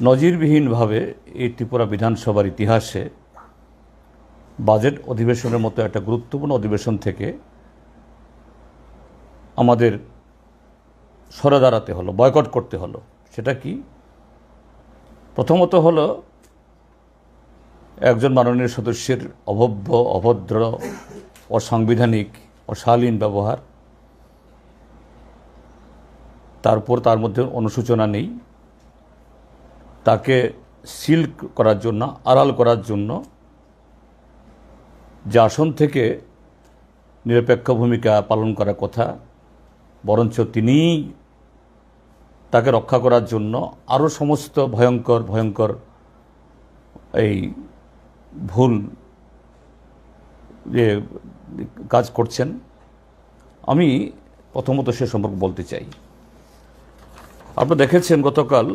নজিরবিহীনভাবে এই ত্রিপুরা বিধানসভার ইতিহাসে বাজেট অধিবেশনের মতো একটা গুরুত্বপূর্ণ অধিবেশন থেকে আমাদের সরে দাঁড়াতে হলো, বয়কট করতে হলো। সেটা কি? প্রথমত হলো, একজন মাননীয় সদস্যের অভব্য, অভদ্র, অসাংবিধানিক, অশালীন ব্যবহার, তারপর তার মধ্যে অনুশোচনা নেই, তাকে সিল করার জন্য, আড়াল করার জন্য যে আসন থেকে নিরপেক্ষ ভূমিকা পালন করার কথা, বরঞ্চ তিনিই তাকে রক্ষা করার জন্য আরও সমস্ত ভয়ঙ্কর ভয়ঙ্কর এই ভুল যে কাজ করছেন। আমি প্রথমত সে সম্পর্কে বলতে চাই। আপনারা দেখেছেন, গতকাল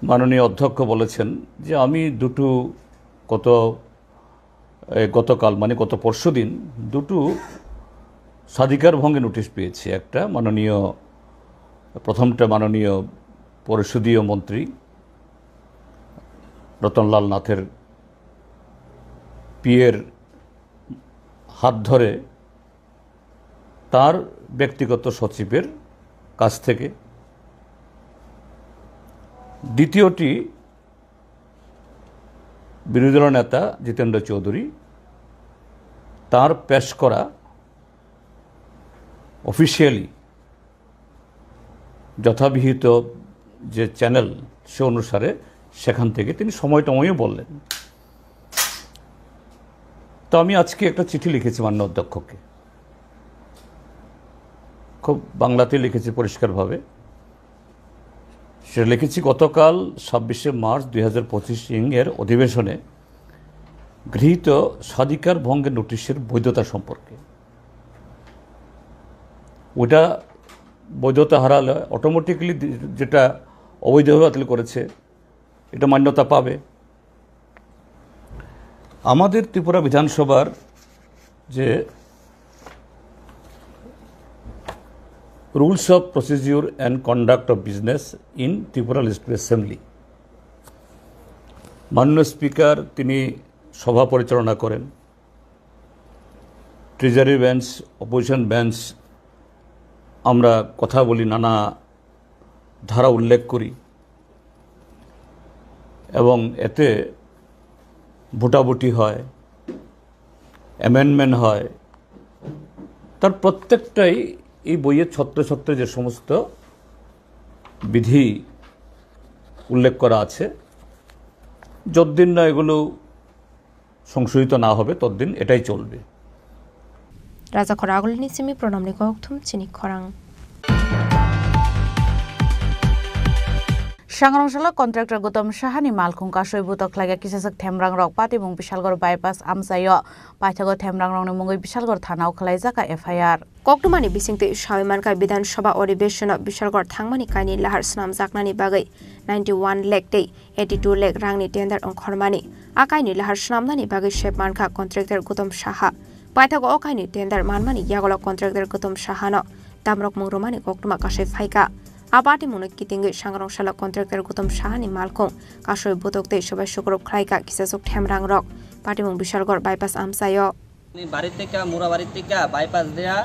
মাননীয় অধ্যক্ষ বলেছেন যে আমি দুটো, গত, এ, গতকাল মানে গত পরশুদিন দুটো স্বাধিকার ভঙ্গের নোটিশ পেয়েছি। একটা মাননীয়, প্রথমটা মাননীয় পরিষদীয় মন্ত্রী রতনলাল নাথের পিএর হাত ধরে তার ব্যক্তিগত সচিবের কাছ থেকে, দ্বিতীয়টি বিরোধী দলের নেতা জিতেন্দ্র চৌধুরী তার পেশ করা অফিসিয়ালি যথাবিহিত যে চ্যানেল, সে অনুসারে সেখান থেকে তিনি সময় টময়ও বললেন। তো আমি আজকে একটা চিঠি লিখেছি মাননীয় অধ্যক্ষকে, খুব বাংলাতে লিখেছি পরিষ্কারভাবে। সেটা লিখেছি গতকাল ছাব্বিশে মার্চ দুই হাজার পঁচিশ ইং এর অধিবেশনে গৃহীত স্বাধিকার ভঙ্গের নোটিশের বৈধতা সম্পর্কে। ওটা বৈধতা হারালে অটোমেটিক্যালি যেটা অবৈধভাবে বাতিল করেছে, এটা মান্যতা পাবে। আমাদের ত্রিপুরা বিধানসভার যে Rules of Procedure and Conduct of Business in Tripura Legislative Assembly, মাননীয় স্পিকার তিনি সভা পরিচালনা করেন। ট্রেজারি বেঞ্চ, অপোজিশন বেঞ্চ, আমরা কথা বলি, নানা ধারা উল্লেখ করি এবং এতে ভোটাভুটি হয়, অ্যামেন্ডমেন্ট হয়, তার প্রত্যেকটাই এই বইয়ের ছত্রে ছত্রে যে সমস্ত বিধি উল্লেখ করা আছে, যতদিন না এগুলো সংশোধিত না হবে, ততদিন এটাই চলবে। Raja Khoragulni simi Pranamni kokthum chini khorang. Sangrong salo contractor Gautam Sahani malkhung kasui butok khlaikha kisaswk themrang rok patimung Bishalgarh bypass amchaio. Paithago themrang rokni mungwi Bishalgarh thanao khwlaijakha F I R. Koktwmani bisingtwi sawi mankha Bidhan Sabha Adhibeshon-o Bishalgarh thangmani kainwi lahar swnamjaknani bagwi ninety one lakh tei eighty two lakh rangni tender ongkhormani. A kainwi lahar swnamnani bagwi sep mankha contractor Gautam Saha. Paithago o kainwi tender manmani yagulo contractor Gautam Sahano damrok mung rwmani koktwma kasui phaikha. A patimungno kitingwi sangrong salo contractor Gautam Sahani malkhung kasui butok tei sobai sukruk khlaikha kisaswk themrang rok. Patimung Bishalgarh bypass amchaio. আমি বাড়ির থেকে, মুরাবাড়ির থেকে বাইপাস দিয়া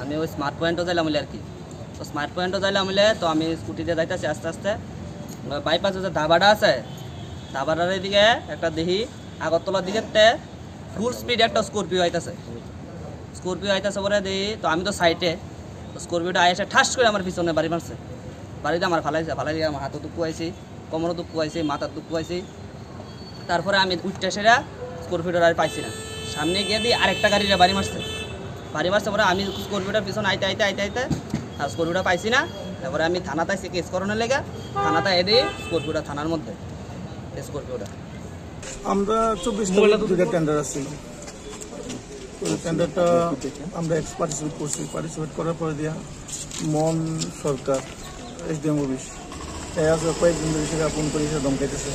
আমি ওই স্মার্ট পয়েন্টও যাইলাম হইলে আর কি। তো স্মার্ট পয়েন্টও যাইলাম হইলে তো আমি স্কুটি দিয়ে যাইতেছি আস্তে আস্তে। বাইপাসে যে ধাবাটা আছে, ধাবাটার এদিকে একটা দেখি আগরতলার দিকে ফুল স্পিড একটা স্করপিও আইতাছে। স্করপিও আইতাছে পরে দেখি, তো আমি তো সাইডে, তো স্করপিওটা আইসে ঠাস করে আমার পিছনে বাড়ি মারছে। বাড়িতে আমার ফালাইছে, ফালাই দিয়ে আমার হাতও দুঃখ আইছি, কোমরও দুঃখ আইছে, মাথার দুঃখ আইছে। তারপরে আমি উঠতে সেটা স্করপিওটা আর পাইছি না। সামনে গিয়ে দিয়ে আরেকটা গাড়িরে বাড়ি মারছে। বাড়ি মারছে পরে আমি স্করপিওটার পিছনে আইতে আইতে আইতে আইতে আর স্করপিওটা পাইছি না। তারপরে আমি থানাতে আইছি কেস করানোর লেগে, থানাতে এনে স্করপিওটা থানার মধ্যে, স্করপিওটা। আমরা চব্বিশ তারিখ দুইটা টেন্ডার আসছিল। ওই টেন্ডারটা আমরা এক্স পার্টিসিপেট করছি। পার্টিসিপেট করার পরে দিয়া মন সরকার, এসডিএম অফিস, এ আছে কয়েকদিন ধরে সেটা ফোন করে এসে ধমকাইতেছে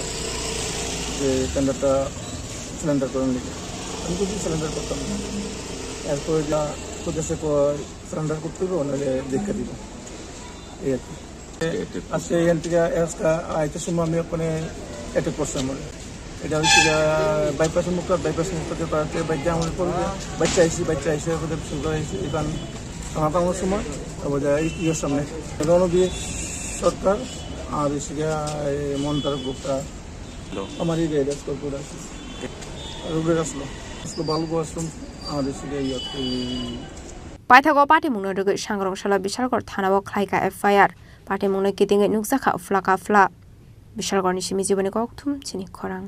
যে টেন্ডারটা সিলিন্ডার করার লিগে। আমি কিছু সিলিন্ডার করতাম না। এরপরে যা করতেছে, কয় সিলিন্ডার করতে হবে, নাহলে দেখা দিব, এই আর কি। আজকে এখান থেকে আজকে আইতে সময় আমি ওখানে অ্যাটাক করছে আমার। এটা হচ্ছে গিয়া বাইপাস মুখ, বাইপাস মুখ থেকে তাড়াতাড়ি বাইক দিয়ে আমাদের পড়বে। বাইকটা আইসি, বাইকটা আইসে ওদের শুরু হয়েছে। এখান থানা থামানোর সময় তারপর যায় এই ইয়ের সামনে। রণবীর সরকার আর হচ্ছে গিয়া এই মন্তার গ্রুপটা আমার এই রেড স্কোর করে আছে। আর ওদের আসলো, আসলো বালুকো আসলো আর হচ্ছে গিয়া ইয়ে, এই Paithago patimungno rwgwi sangrong salo Bishalgarh thanao khlaikha F I R. Patimungno kitingwi nukjakha phla ka phla. Bishalgarhni simi jiboni kokthum chini khorang.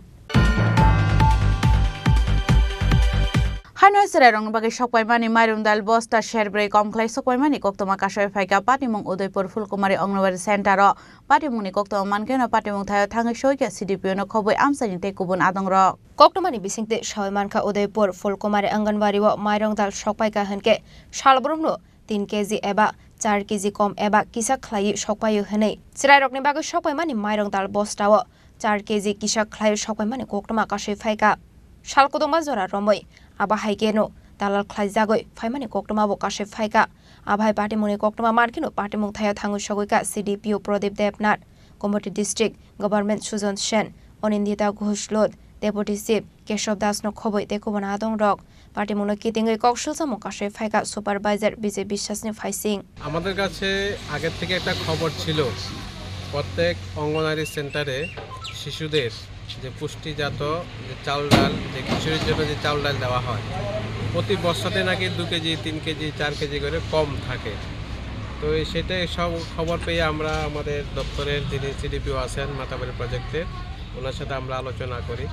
Haino chwrairokni bagwi sokpaimani mairung dal bosta serbrwi kom khlai sokpaimani koktwma kasui phaikha patimung Udaipur Phulkumari Anganwadi Center-o. Patimungni koktwma mankhe no patimung thaio thangwi soikha C D P O no khobwi amchaini tei kubun adongrok. Koktwmani bisingtwi sawi mankha Udaipur Phulkumari Anganwadi-o mairung dal sokpaikha hinkhe salbrumno tin K G eba char K G kom eba kisa khlaiwi sokpaio hwnwi. Chwrairokni bagwi sokpaimani mairung dal bostao char K G kisa khlaiwi sokpaimani koktwma kasui phaikha. Sal kwdwngma jora romwi abo hai kheno dalal khlaijagwi phaimani koktwmabo kasui phaikha. Abo hai patimungni koktwma mankheno patimung thaio thangwi sogwikha C D P O Pradip Debnath, Gomati District Government Sujan Sen, Anindita Ghosh Lod, Deputy Chief Keshav Das no khobwi tei kubun adongrok. Patimungno kitingwi kok sujamung kasui phaikha Supervisor Bijay Biswas ni phaising. আমাদের কাছে আগের থেকে একটা খবর ছিল, প্রত্যেক অঙ্গনারী সেন্টারে শিশুদের যে পুষ্টিজাত যে চাল ডাল, যে কিশোরীর জন্য যে চাল ডাল দেওয়া হয়, প্রতি বস্তাতে নাকি দু কেজি, তিন কেজি, চার কেজি করে কম থাকে। তো এই সেটাই সব খবর পেয়ে আমরা আমাদের দপ্তরের যিনি সিডিপিও আছেন মাতাবাড়ি প্রজেক্টের, ওনার সাথে আমরা আলোচনা করি।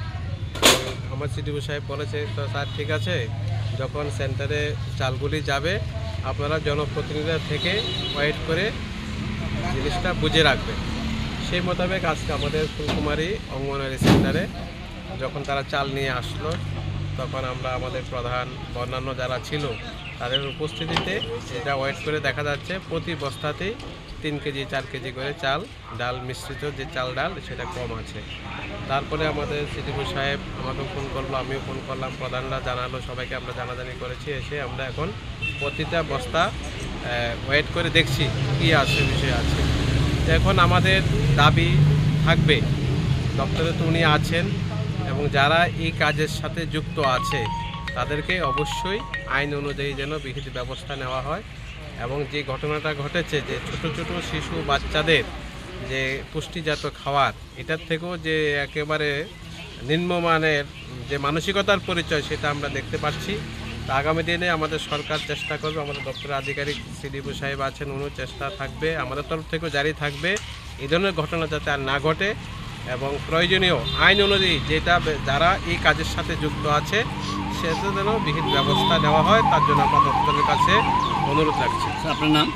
এবং আমার সিডিপিও সাহেব বলেছে, "তো স্যার, ঠিক আছে, যখন সেন্টারে চালগুলি যাবে, আপনারা জনপ্রতিনিধিরা থেকে ওয়েট করে জিনিসটা বুঝে রাখবেন।" সেই মোতাবেক আজকে আমাদের ফুলকুমারী অঙ্গনওয়াড়ি সেন্টারে যখন তারা চাল নিয়ে আসলো, তখন আমরা আমাদের প্রধান বা অন্যান্য যারা ছিল, তাদের উপস্থিতিতে যেটা ওয়েট করে দেখা যাচ্ছে, প্রতি বস্তাতেই তিন কেজি, চার কেজি করে চাল, ডাল মিশ্রিত যে চাল ডাল, সেটা কম আছে। তারপরে আমাদের সিডিপিও সাহেব আমাকেও ফোন করলো, আমিও ফোন করলাম, প্রধানরা জানালো, সবাইকে আমরা জানাজানি করেছি। এসে আমরা এখন প্রতিটা বস্তা, আহ, ওয়েট করে দেখছি কী আছে, বিষয় আছে। তো এখন আমাদের দাবি থাকবে, দপ্তরে তো উনি আছেন এবং যারা এই কাজের সাথে যুক্ত আছে, তাদেরকে অবশ্যই আইন অনুযায়ী যেন বিহিত ব্যবস্থা নেওয়া হয়। এবং যে ঘটনাটা ঘটেছে, যে ছোট ছোট শিশু বাচ্চাদের যে পুষ্টিজাত খাবার, এটার থেকেও যে একেবারে নিম্নমানের যে মানসিকতার পরিচয়, সেটা আমরা দেখতে পাচ্ছি। তো আগামী দিনে আমাদের সরকার চেষ্টা করবে, আমাদের দপ্তরের আধিকারিক সিডিপি সাহেব আছেন, উনিও চেষ্টা থাকবে, আমাদের তরফ থেকেও জারি থাকবে এই ধরনের ঘটনা যাতে আর না ঘটে, এবং প্রয়োজনীয় আইন অনুযায়ী যেটা বে-, যারা এই কাজের সাথে যুক্ত আছে, সেটা যেন বিহিত ব্যবস্থা নেওয়া হয়, তার জন্য আমরা দপ্তরের কাছে অনুরোধ রাখছি। স্যার, আপনার নাম?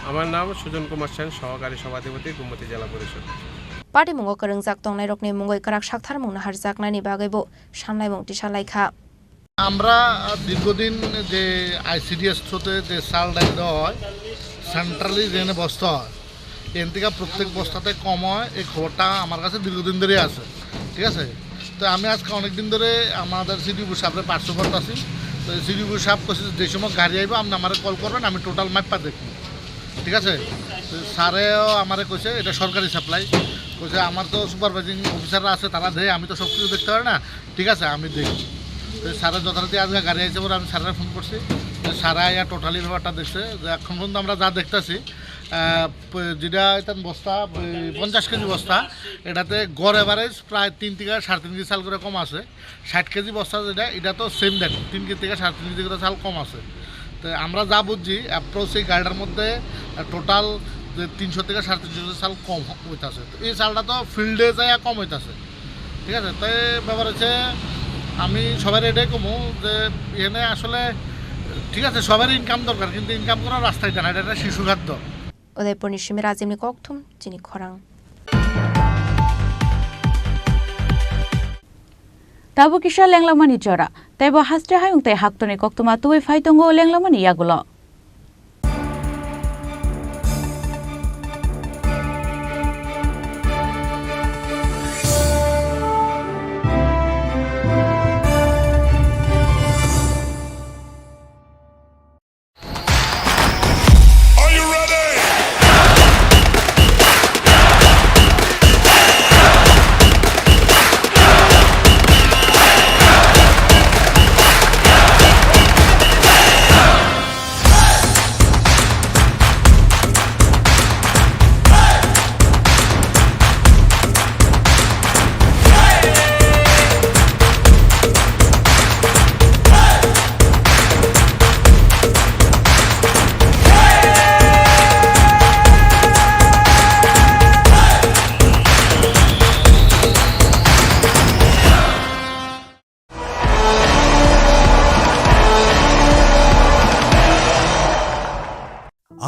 আমার নাম সুজন কুমার সেন, সহকারী সভাধিপতি, গোমতী জেলা পরিষদ। Party mungo kwrwngjak tongnairokni mungwi kwrak sakthar mungno harjaknani bagwibo sanlaimung tisa laikha. আমরা দীর্ঘদিন যে আইসিডিএস থ্রুতে যে চাল ডাল দেওয়া হয়, সেন্ট্রালি যেখানে বস্তা হয়, এখান থেকে প্রত্যেক বস্তাতে কম হয়, এই খবরটা আমার কাছে দীর্ঘদিন ধরেই আছে, ঠিক আছে? তো আমি আজকে অনেক দিন ধরে আমাদের সিডিপি সাহেবরে পার্শ্ব করতেছি। তো সিডিপি সাহেব কইছে যে সময় গাড়ি আইবো, আপনি আমারে কল করবেন, আমি টোটাল মাইপা দেখবো, ঠিক আছে? তো স্যারেও আমারে কইছে এটা সরকারি সাপ্লাই, কইছে আমার তো সুপারভাইজিং অফিসাররা আছে, তারা দেয়, আমি তো সব কিছু দেখতে পারি না, ঠিক আছে, আমি দেখি। তো স্যারের যথারীতি আজকে গাড়ি আইছে পরে আমি স্যারের ফোন করছি, তো স্যারে আইয়া টোটালি ব্যাপারটা দেখছে। যে এখন পর্যন্ত আমরা যা দেখতেছি, আহ, প-, যেটা এটা বস্তা, ওই পঞ্চাশ কেজি বস্তা, এটাতে গড় এভারেজ প্রায় তিন থেকে সাড়ে তিন কেজি চাল করে কম আছে। ষাট কেজি বস্তা যেটা, এটা তো সেম দেন, তিন কেজি থেকে সাড়ে তিন কেজি করে চাল কম আছে। তো আমরা যা বুঝছি, অ্যাপ্রোচ এই গাড়িটার মধ্যে, আহ, টোটাল যে তিনশো থেকে সাড়ে তিনশো কেজি চাল কম হ-, হইতাছে। তো এই চালটা তো ফিল্ডে যায় কম হইতাছে, ঠিক আছে? তাই ব্যাপার হচ্ছে, আমি সবাই এটাই কমু যে এখানে আসলে, ঠিক আছে, সবার ইনকাম দরকার, কিন্তু ইনকাম করার রাস্তা এটা না, এটা একটা শিশু খাদ্য। Udaipurni simi Rajibni kokthum chini khorang. Tabuk kisa lenglamani jora, teibo haste hayung tei haktorni koktwma tubui phai tongo lenglamani yagulo.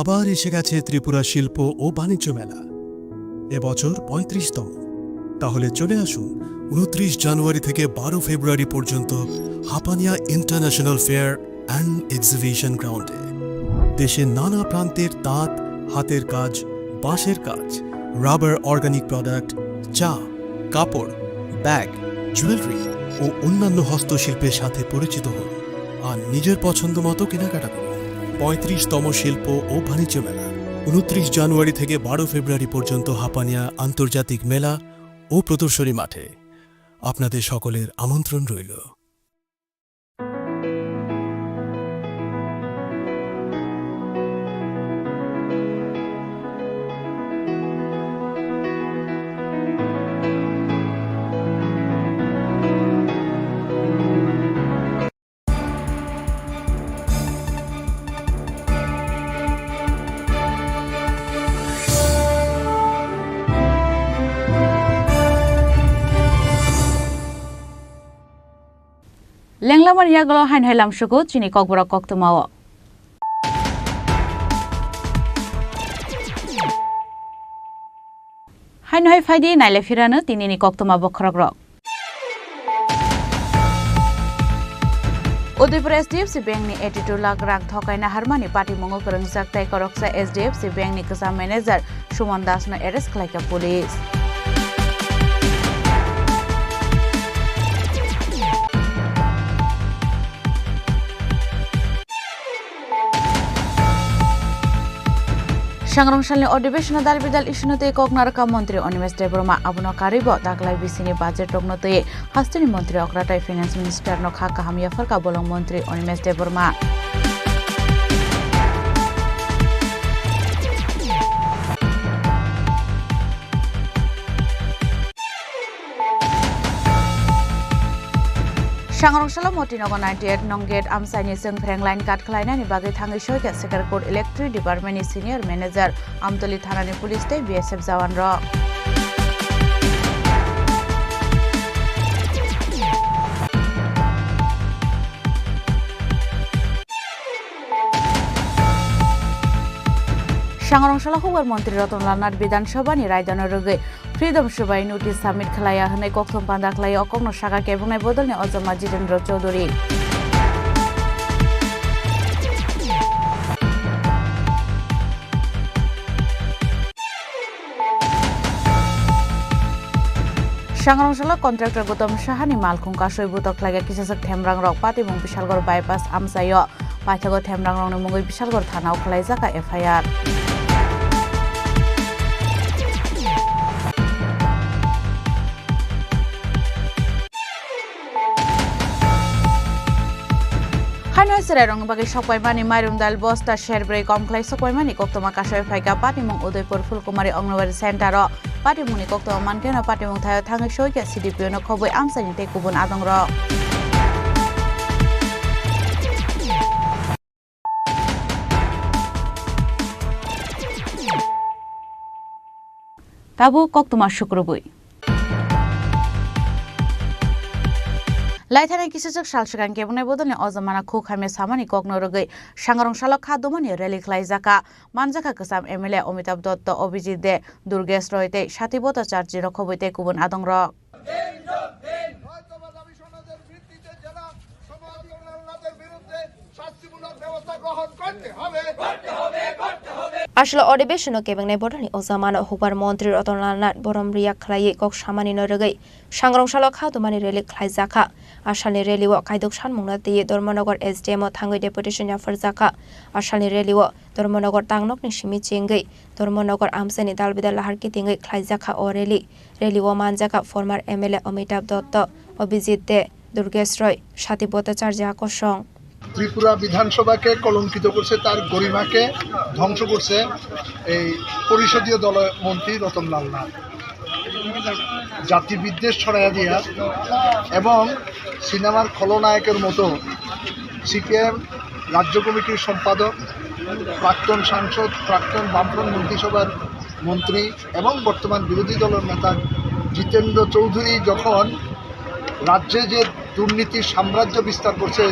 আবার এসে গেছে ত্রিপুরা শিল্প ও বাণিজ্য মেলা, এবছর পঁয়ত্রিশতম। তাহলে চলে আসুন ঊনত্রিশ জানুয়ারি থেকে বারো ফেব্রুয়ারি পর্যন্ত Hapania international fair and exhibition গ্রাউন্ডে। দেশের নানা প্রান্তের তাঁত, হাতের কাজ, বাঁশের কাজ, রাবার অর্গানিক প্রোডাক্ট, চা, কাপড়, ব্যাগ, জুয়েলারি ও অন্যান্য হস্তশিল্পের সাথে পরিচিত হন আর নিজের পছন্দ মতো কেনাকাটা করুন। পঁয়ত্রিশতম শিল্প ও বাণিজ্য মেলা, ঊনত্রিশ জানুয়ারি থেকে বারো ফেব্রুয়ারি পর্যন্ত হাপানিয়া আন্তর্জাতিক মেলা ও প্রদর্শনী মাঠে। আপনাদের সকলের আমন্ত্রণ রইল। Lenglamani yagulo haino hai lamsugo chini kokborok koktwmao. Haino hai phaidi naile phirano tinini koktwma bokhorokrok. Udaipur H D F C Bank ni eighty two lakh rang thokaina harmani patimungo kwrwngjak tei koroksa H D F C Bank ni kwcham manager Suman Das no arrest khlaikha police. Sangrong salni odhibeshonno dal bidal issue no twi kok narwkha montri Animesh Debbarma, abono karwibo taklai bisini budget rokno twi hasteni montri okra tei finance minister no kha kaham yapharkha bolong montri Animesh Debbarma. Sangrong salo Motinogo ninety eight nong gate amchaini chwng phreng line cut khlainani bagwi thangwi soikha Sekarkot Electric Department ni Senior Manager, Amtoli Thana ni Police tei B S F jawan rok. Sangrong salo Hukbar Montri Ratan Lal Nath Bidhan Sabha ni raidano rwgwi Freedom Subai notice submit khlaiya hwnwi kokthum panda khlai o kokno sakha kebungnai bodolni ojama Jitendra Chaudhary. Sangrong salo contractor Gautam Sahani malkhung kasui butok khlaiya kisaswk themrang rok Patimung Bishalgarh bypass amchaio. Paithago themrang rokni mungwi Bishalgarh thanao khwlaijakha F I R. Haino chwrairokni bagwi sokpaimani mairum dal bosta serbrwi kom khlai sokpaimani koktwma kasui phaikha Patimung Udaipur Phulkumari Anganwadi Center o. Patimungni koktwma mankhe no patimung thaio thangwi soikha C D P O no khobwi amchaini tei kubun adongrok. Tabuk koktwma sukrubwi. Laithani kisachwk sal swkang kebungnai bodolni ojamana khuk hamya samani kokno rwgwi Sangrong salo kha dumani rally khlaijakha. Manjakha kwcham M L A Amitabh Dutta, Abhijit De, Durgesh Roy tei Sati Bhattacharjee rok khobwi tei kubun adongrok. হয়তোবা দাবি সনদের ভিত্তিতে জেলা সমাজ কল্যাণ বিরুদ্ধে শাস্তিমূলক ব্যবস্থা গ্রহণ করতে হবে। Aswk o adhibeshon-o kebengnai bodolni ojamano Hukbar Montri Ratan Lal Nath borom riya khlaiwi kok samani no rwgwi Sangrong salo kha dumani rally khlaijakha. Asalni rally-o kaidok sanmungno twiwi Dharmanagar S D M-o thangwi deputation yapharjakha. Asalni rally-o Dharmanagar tangnokni simi chengwi Dharmanagar amchaini dalbidal lahar kitingwi khlaijakha o rally. Rally-o manjakha former M L A Amitabh Dutta, Abhijit De, Durgesh Roy, Sati Bhattacharjee akosong. Tripura বিধানসভাকে কলঙ্কিত করছে, তার গরিমাকে ধ্বংস করছে এই পরিষদীয় দল মন্ত্রী রতনলাল নাথ। জাতি বিদ্বেষ ছড়াইয়া দিয়া এবং সিনেমার খলনায়কের মতো সিপিআইএম রাজ্য কমিটির সম্পাদক, প্রাক্তন সাংসদ, প্রাক্তন বামফ্রন্ট মন্ত্রিসভার মন্ত্রী এবং বর্তমান বিরোধী দলের নেতা জিতেন্দ্র চৌধুরী যখন রাজ্যে যে দুর্নীতির সাম্রাজ্য বিস্তার করছে,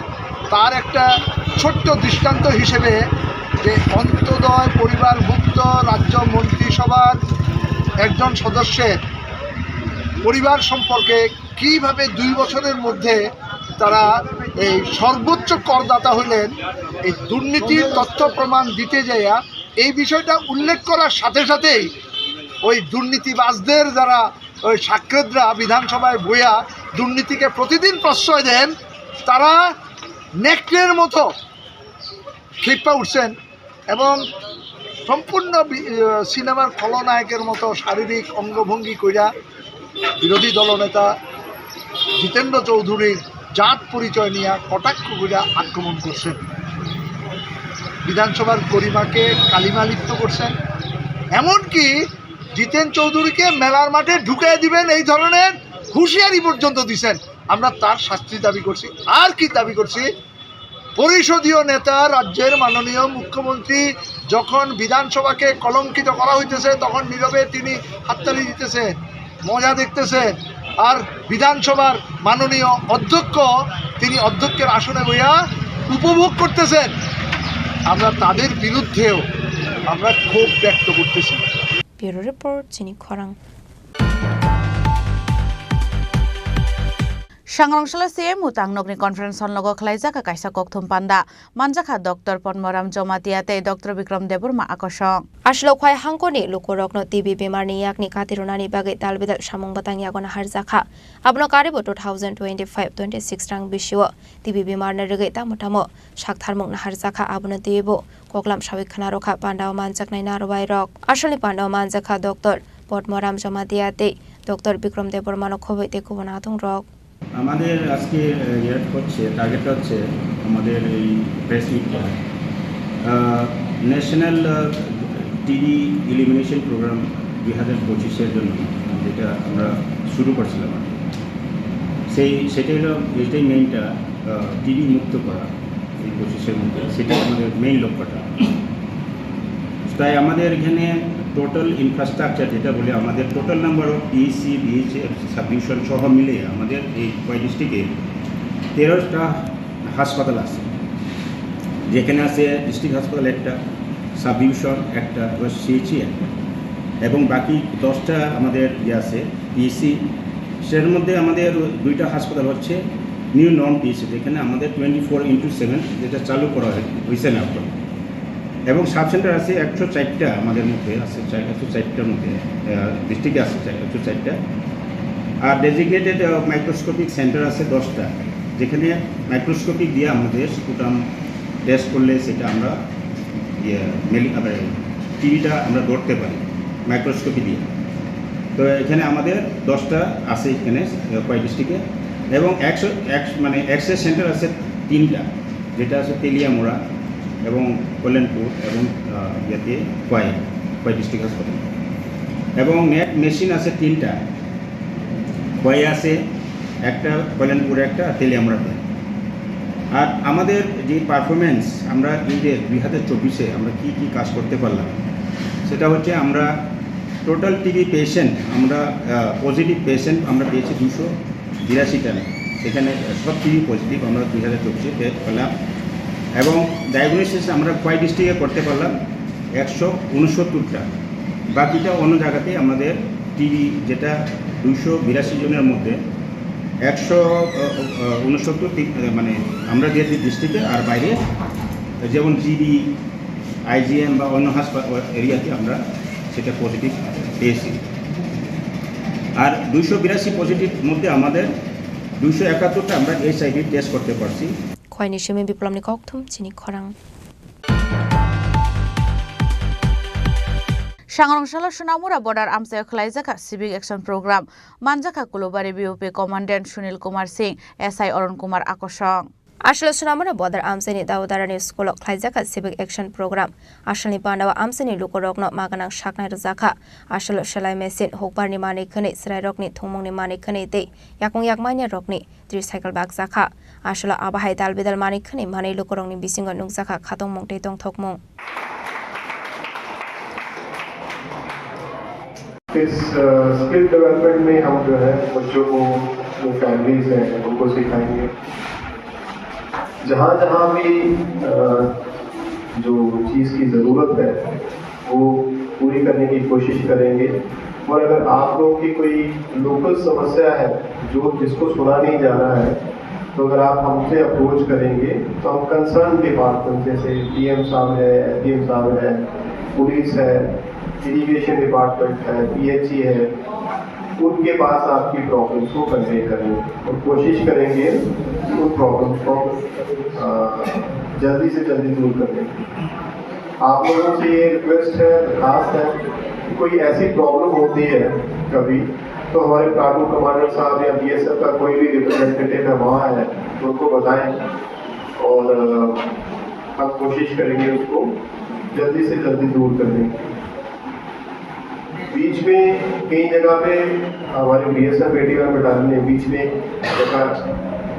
তার একটা ছোট্ট দৃষ্টান্ত হিসেবে যে অন্ত্যোদয় পরিবারভুক্ত রাজ্য মন্ত্রিসভার একজন সদস্যের পরিবার সম্পর্কে কিভাবে দুই বছরের মধ্যে তারা এই সর্বোচ্চ করদাতা হইলেন, এই দুর্নীতির তথ্য প্রমাণ দিতে যাইয়া এই বিষয়টা উল্লেখ করার সাথে সাথেই ওই দুর্নীতিবাজদের যারা ওই সাকরেদরা বিধানসভায় বইয়া দুর্নীতিকে প্রতিদিন প্রশ্রয় দেন, তারা নেকড়ের মতো খেপা উঠছেন এবং সম্পূর্ণ বি-, আহ, সিনেমার খলনায়কের মতো শারীরিক অঙ্গভঙ্গি কইরা বিরোধী দলনেতা জিতেন্দ্র চৌধুরীর জাত পরিচয় নিয়ে কটাক্ষ কইরা আক্রমণ করছেন। বিধানসভার গরিমাকে কালিমা লিপ্ত করছেন, এমনকি জিতেন চৌধুরীকে মেলার মাঠে ঢুকাই দিবেন, এই ধরনের হুঁশিয়ারি পর্যন্ত দিছেন। আমরা তার শাস্তি দাবি করছি। আর কি দাবি করছি? পরিষদীয় নেতা, রাজ্যের মাননীয় মুখ্যমন্ত্রী যখন বিধানসভাকে কলঙ্কিত করা হইতেছে, তখন নীরবে তিনি হাততালি দিতেছেন, মজা দেখতেছেন। আর বিধানসভার মাননীয় অধ্যক্ষ, তিনি অধ্যক্ষের আসনে বইয়া উপভোগ করতেছেন। আমরা তাদের বিরুদ্ধেও আমরা ক্ষোভ ব্যক্ত করতেছি। Bureau Report, Chini Khorang. Sangrong salo C M-o tangnokni conference hall nogo khlaijak kaisa kokthum panda. Manjakha Doctor Padmaram Jamatia tei Doctor Bikram Debbarma akosong. Aswk khai hangkoni lukurokno T B bemarni yakni kati rwnani bagwi dalbidal samung bwtang yago naharjakha. Abono karibo two thousand twenty-five twenty-six rang bisio T B bemarno rwgwi tamo tamo saktharmung naharjakha, abono twibo koklam sawi khna rwkha pandao manjaknai narwai rok. Asalni pandao manjakha Doctor Padmaram Jamatia tei Doctor Bikram Debbarmano khobwi tei kubun adongrok. আমাদের আজকে, আহ, ইয়ে হচ্ছে, টার্গেটটা হচ্ছে আমাদের এই প্রেস মিটটা, আহ, ন্যাশনাল, আহ, TB elimination programme দুই হাজার পঁচিশের জন্য, যেটা আমরা শুরু করছিলাম আর কি। সেই সেটাই হলো, এটাই মেইনটা। টিবি মুক্ত করা এই পঁচিশের মধ্যে, সেটাই আমাদের মেইন লক্ষ্যটা। তাই আমাদের এখানে টোটাল ইনফ্রাস্ট্রাকচার যেটা বলে, আমাদের টোটাল নাম্বার অফ পিএইচসি, বিএইচএফ, সাব ডিভিশন সহ মিলে আমাদের এই কয় ডিস্ট্রিক্টে তেরোটা হাসপাতাল আছে, যেখানে আছে ডিস্ট্রিক্ট হাসপাতাল একটা, সাব ডিভিশন একটা, সিএইচসি একটা, এবং বাকি দশটা আমাদের ইয়ে আছে পিএইচসি। সেটার মধ্যে আমাদের দুইটা হাসপাতাল হচ্ছে নিউ নন পিএইচসি, যেখানে আমাদের টোয়েন্টি ফোর ইন্টু সেভেন যেটা চালু করা হয়, হয়েছে না এখন। এবং সাব সেন্টার আছে একশো চারটা, আমাদের মধ্যে আছে চার- একশো চারটার মধ্যে, ডিস্ট্রিক্টে আছে চার- একশো চারটা। আর ডেজিগনেটেড মাইক্রোস্কোপিক সেন্টার আছে দশটা, যেখানে মাইক্রোস্কোপিক দিয়ে আমাদের স্পুটাম টেস্ট করলে সেটা আমরা ইয়ে মেলি- মানে টিবিটা আমরা ধরতে পারি মাইক্রোস্কোপি দিয়ে। তো এখানে আমাদের দশটা আছে এখানে, আহ, কয় ডিস্ট্রিক্টে। এবং একশো এক মানে এক্স রে সেন্টার আছে তিনটা, যেটা আছে তেলিয়ামুড়া এবং কল্যাণপুর এবং, আহ, ইয়াতে কয় কয় ডিস্ট্রিক্ট হাসপাতাল। এবং নেট মেশিন আছে তিনটা, কয় আছে একটা, কল্যাণপুরে একটা, তেলিয়ামুড়াতে। আর আমাদের যে পারফরমেন্স, আমরা এই যে দুই হাজার চব্বিশে আমরা কি কি কাজ করতে পারলাম, সেটা হচ্ছে আমরা টোটাল টিবি পেশেন্ট, আমরা পজিটিভ পেশেন্ট আমরা পেয়েছি দুশো বিরাশিটা। সেখানে সব টিবি পজিটিভ আমরা দুই হাজার চব্বিশে পেলাম। এবং ডায়াগনোসিস আমরা কয় ডিস্ট্রিক্টে করতে পারলাম? একশো উনসত্তরটা। বাকিটা অন্য জায়গাতে আমাদের টিবি, যেটা দুইশো বিরাশি জনের মধ্যে একশো উনসত্তর মানে আমরা দিয়েছি ডিস্ট্রিক্টে, আর বাইরে যেমন জিবি, আইজিএম বা অন্য হাসপাতাল এরিয়াতে আমরা সেটা পজিটিভ পেয়েছি। আর দুইশো বিরাশি পজিটিভ মধ্যে আমাদের দুইশো একাত্তরটা আমরা এইচআইভি টেস্ট করতে পারছি। Khoini simi Biplomni kokthum chini khorang. Sangrong salo Sonamura border amchaio khwlaijakha civic action program, manjakha Kulubari B O P commandant Sunil Kumar Singh, S I Arun Kumar Akosong. Aswk Sonamura border amchaini Daudarani school-o khwlaijakha civic action program. Aswkni pandao amchaini lukurokno maganang saknai rwjakha. Aswk selai machine, hukbarni manwi khwnwi, chwrairokni thwngmungni manwi khwnwi tei yakung yakmanya rokni tricycle bakjakha. Aswk abo hai dal bidal manwi khwnwi manwi lukurokni bisingo nukjakha khatungmung tei tongthokmung. इस skill development में हम जो है बच्चों को, जो फैमिलीज हैं, उनको सिखाएंगे। जहाँ जहाँ भी अ, जो चीज़ की ज़रूरत है वो पूरी करने की कोशिश करेंगे। और अगर आप लोगों की कोई लोकल समस्या है जो, जिसको सुना नहीं जा रहा है, तो अगर आप हमसे अप्रोच करेंगे तो हम कंसर्न डिपार्टमेंट, जैसे डीएम साहब है, एसडीएम साहब है, पुलिस है, इरिगेशन डिपार्टमेंट है, पीएचई है, उनके पास आपकी प्रॉब्लम्स को कन्वे करेंगे और कोशिश करेंगे कि उन प्रॉब्लम्स को अ, जल्दी से जल्दी दूर करने की। आप लोगों से ये रिक्वेस्ट है, दरखास्त है कि कोई ऐसी प्रॉब्लम होती है कभी, तो हमारे प्लाटून कमांडर साहब या बीएसएफ का कोई भी रिप्रेजेंटेटिव है, वहाँ है, तो उनको बताएं और अ, हम कोशिश करेंगे उसको जल्दी से जल्दी दूर करने की। बीच में कई जगह पे हमारे बीएसएफ एटी वन बटालियन ने बीच में एक,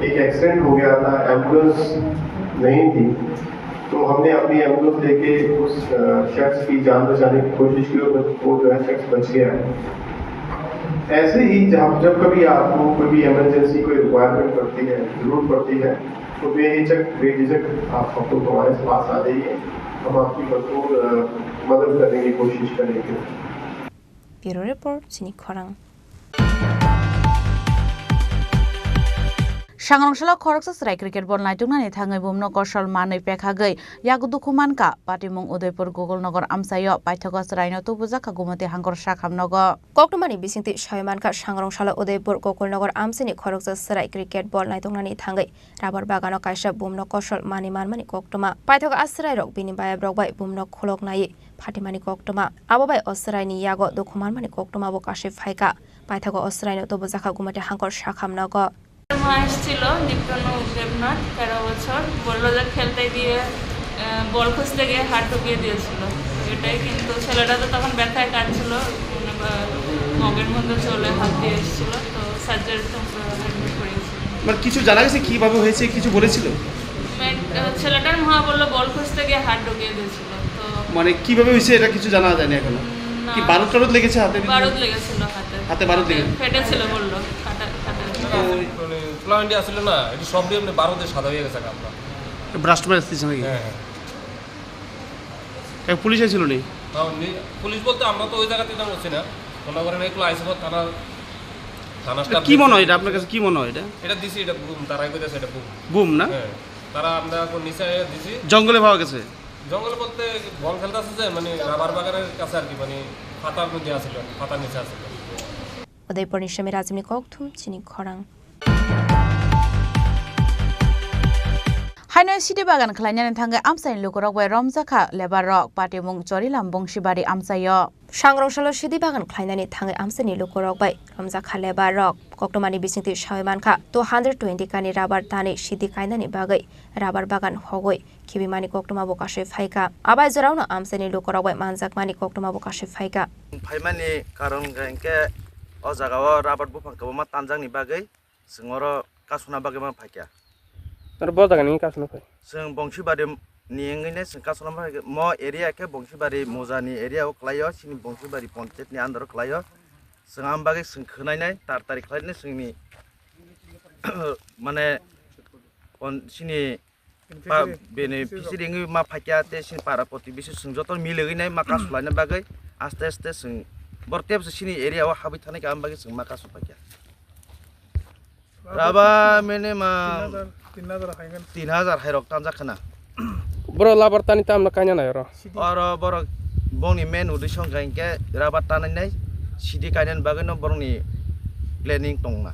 एक एक्सीडेंट हो गया था, एम्बुलेंस नहीं थी, तो हमने अपनी एम्बुलेंस लेके उस, अ, शख्स की जान बचाने की कोशिश की और वो जो है शख्स बच गया है। ऐसे ही जब, जब कभी आपको कोई भी इमरजेंसी, कोई रिक्वायरमेंट पड़ती है, जरूरत पड़ती है, तो बेहिचक, बेझिझक आप हमको हमारे पास आ जाइए, हम आपकी भरपूर, अ, मदद करने की कोशिश करेंगे। Bureau Report, chini khorang. Sangrong salo khoroksa chwrai cricket ball naituknani thangwi bumno kosol manwi pekhagwi yago dukhu mankha. Patimung Udaipur Gokulnagar amchaio paithago chwraino tubujakha Gumati Hangkor sakham nogo. Koktwmani bisingtwi soi mankha, Sangrong salo Udaipur Gokulnagar amchaini khoroksa chwrai cricket ball naituknani thangwi rubber bagano kaisa bumno kosol manwi manmani koktwma. Paithago a chwrairok bini bayabrok bai bumno khulok naiwi phatimani koktwma. Abo bai o chwraini yago dukhu manmani koktwmabo kasui phaikha. Paithago o chwraino tubujakha Gumati Hangkor sakham nogo. মা এসেছিল, দীপ্তনু দেবনাথ, তেরো বছর, বললো যে খেলতে গিয়ে, আহ, বল খুঁজতে গিয়ে হাত ঢুকিয়ে দিয়েছিল। এটাই, কিন্তু ছেলেটা তো তখন ব্যথায় কাঁদছিল, মানে, বা, মগের মধ্যে চলে হাত দিয়ে এসেছিল, তো সার্জারিতে আমরা অ্যাডমিট করিয়েছি। মানে কিছু জানা গেছে কিভাবে হয়েছে, কিছু বলেছিল? ম্যাড-, আহ, ছেলেটার মা বললো বল খুঁজতে গিয়ে হাত ঢুকিয়ে দিয়েছিল। তো মানে কিভাবে হয়েছে এটা কিছু জানা যায়নি এখনো? না। কি বারুদ টারুদ লেগেছে হাতে? বারুদ লেগেছিল হাতে। হাতে বারুদ লেগেছে? ফেটেছিল বললো, ফাটা-, ফাটা। তো মানে ফুলাহান্ডি আসলে না, এটা সব দিয়ে এমনি বারুদে সাদা হয়ে গেছে গামলা। ব্রাশ মারতেছে নাকি? হ্যাঁ, হ্যাঁ। এ, পুলিশ আইছিল নি? হ্যাঁ, নি-, পুলিশ বলতে আমরা তো ওই জায়গাতে তেমন হচ্ছি না। মনে করেন একটু আইসি থানা, থানা এটা staff কি মনে হয় দেখছে। এটা আপনার কাছে কি মনে হয় এটা? এটা দিছি, এটা বুম, তারাই কইতাছে এটা বুম। বুম না? হ্যাঁ, তারা আমরা এখন নিচে আইয়া দিছি। জঙ্গলে পাওয়া গেছে? জঙ্গলে বলতে বল খেলতে আছে যে, মানে, রাবার বাগানের কাছে আর কি, মানে, ফাতার মধ্যে আছিল আর কি, ফাতার নিচে আছিল। Udaipurni Semi Rajibni kokthum chini khorang. Haino sidi bagan khlainani thangwi amchaini lukurok bai romjakha lebar rok, patimung Chorilam Bongsibari amchaio. Sangrong salo sidi bagan khlainani thangwi amchaini lukurok bai romjakha lebar rok. Koktwmani bisingtwi sawi mankha, two hundred twenty kani rabar tani sidi kainani bagwi rabar bagan hogwi khibimani koktwma bo kasui phaikha. Abai jorao no amchaini lukurok bai manjakmani koktwma bo kasui phaikha. Phaimani karon hwnkhe o jaga o rabar buphang kwbangma tanjakni bagwi chwng oro kasuna bagwi ma phaikha. Oro bo jaga ni kasuna phai? Chwng Bongsibari ni wngwi nai chwng kasuna phaikha. Mo area khe Bongsibari Moja ni area o kwlaio, chini Bongsibari ponchayat ni under o kwlaio. Chwng am bagwi chwng khwnainai tar tari khlainai chwngni mane pon-, chini Pa-, beneficiary wngwi ma phaikha tei chini para protibesi chwng joto milogwi nai ma kasulaina bagwi aste aste chwng borok tebsa chini area o habwi thani kaham bagwi chwng ma kasu phaikha. Raba minimum tin hajar, tin hajar hai rok tanjak khna. Boro labar tani tamno kaina nai oro? Oro borok bongni main uddesho hwnkha hinkhe rabar tanai nai sidi kainani bagwi no borokni planning tongma.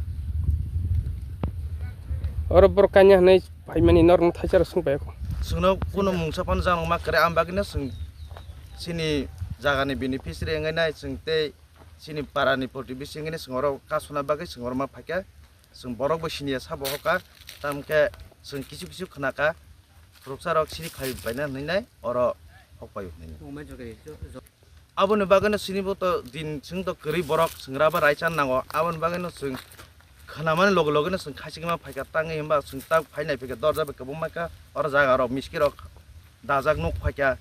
Oro borok kaina hinwi phaimani norokno thaisa rok swng pai kho. Chwngno kuno mungsa phano janokma kwrwi, ang bagwino chwng chini jagani beneficiary wngwi nai chwng tei chini parani protibesi wngwi nai chwng oro kasuna bagwi chwng oro ma phaikha. Chwng borok bo siniya sabo hoka, tamkhe chwng kisu kisu khwnakha, khoroksa rok sini khai paina hinwi nai oro hok paio hinwi. Aboni bagwino chini bo to din chwng to kwrwi borok chwng raba raisa nango, aboni bagwino chwng khwnamani loge logeno chwng khachigma phaikha tangwi, hwnba chwng tak phai nai phaikha dorja bai kwbangma kha oro jaga rok miski rok dajak nuk phaikha,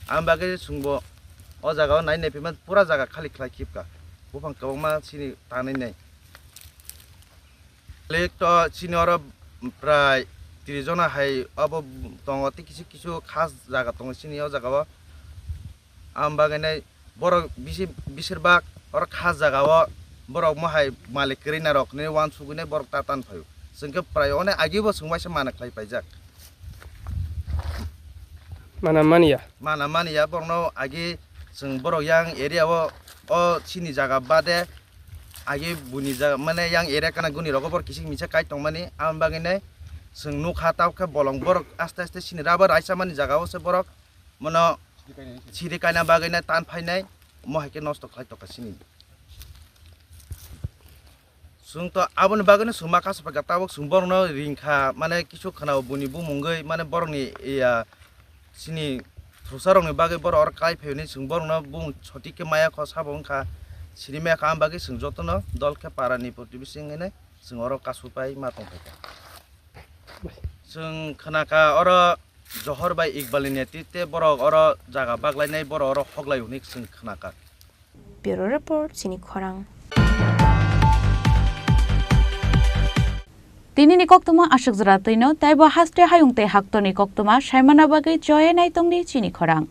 aboni bagwi chwngbo o jaga o nai nai phaima pura jaga khali khlai khibkha buphang kwbangma chini tanwi nai. Lek to chini oro prai tris jona hai obo tongo, tei kisu kisu khas jaga tongo chini o jaga o. Am bagwi nai borok bisi-, bisir bak oro khas jaga o borok mohai malik kwrwi na rok hinwi uansugwi nai borok ta tan phaio. Chwng khe prai one agi bo chwng waisa mana khlai paijak. Mana manya. Mana manya borokno agi chwng borok yang area o, o chini jaga bade agi buini jaga mane yang area kana guni rogo borok kisik misa kai tongmani. Am bagwi nai chwng nukha tabukhe bolong borok aste aste chini raba raisa mani jaga o se borok mono siri kaina bagwi nai tan phainai, mo hai khe nosto khlai tongkha chini. Chwng to aboni bagwino chwng ma kasu phaikha, tabuk chwng borokno ringkha, mane kisu khwnao buini bumungwi, mane borokni ya chini thusarokni bagwi borok oro kai phaio hinwi chwng borokno bumung sotik khe maya kho sabo wngkha, sini maya kha, am bagwi chwng jotono dol khe parani protibesi wngwi nai chwng oro kasu pai ma tong phaikha. Chwng khwnakha oro Johor bai Iqbalni netritwe borok oro jaga baglainai, borok oro hoklai hwnwi chwng khwnakha. Bureau Report, chini khorang. Tinini koktwma aswk jora twino, taibo haste hayung tei haktorni koktwma saimana bagwi choya naitongdi chini khorang.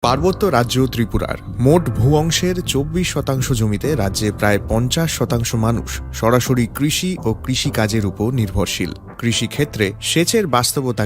পার্বত্য রাজ্য ত্রিপুরার মোট ভূ অংশের চব্বিশ শতাংশ জমিতে রাজ্যে প্রায় পঞ্চাশ শতাংশ মানুষ সরাসরি কৃষি ও কৃষিকাজের উপর নির্ভরশীল। কৃষিক্ষেত্রে সেচের বাস্তবতাকে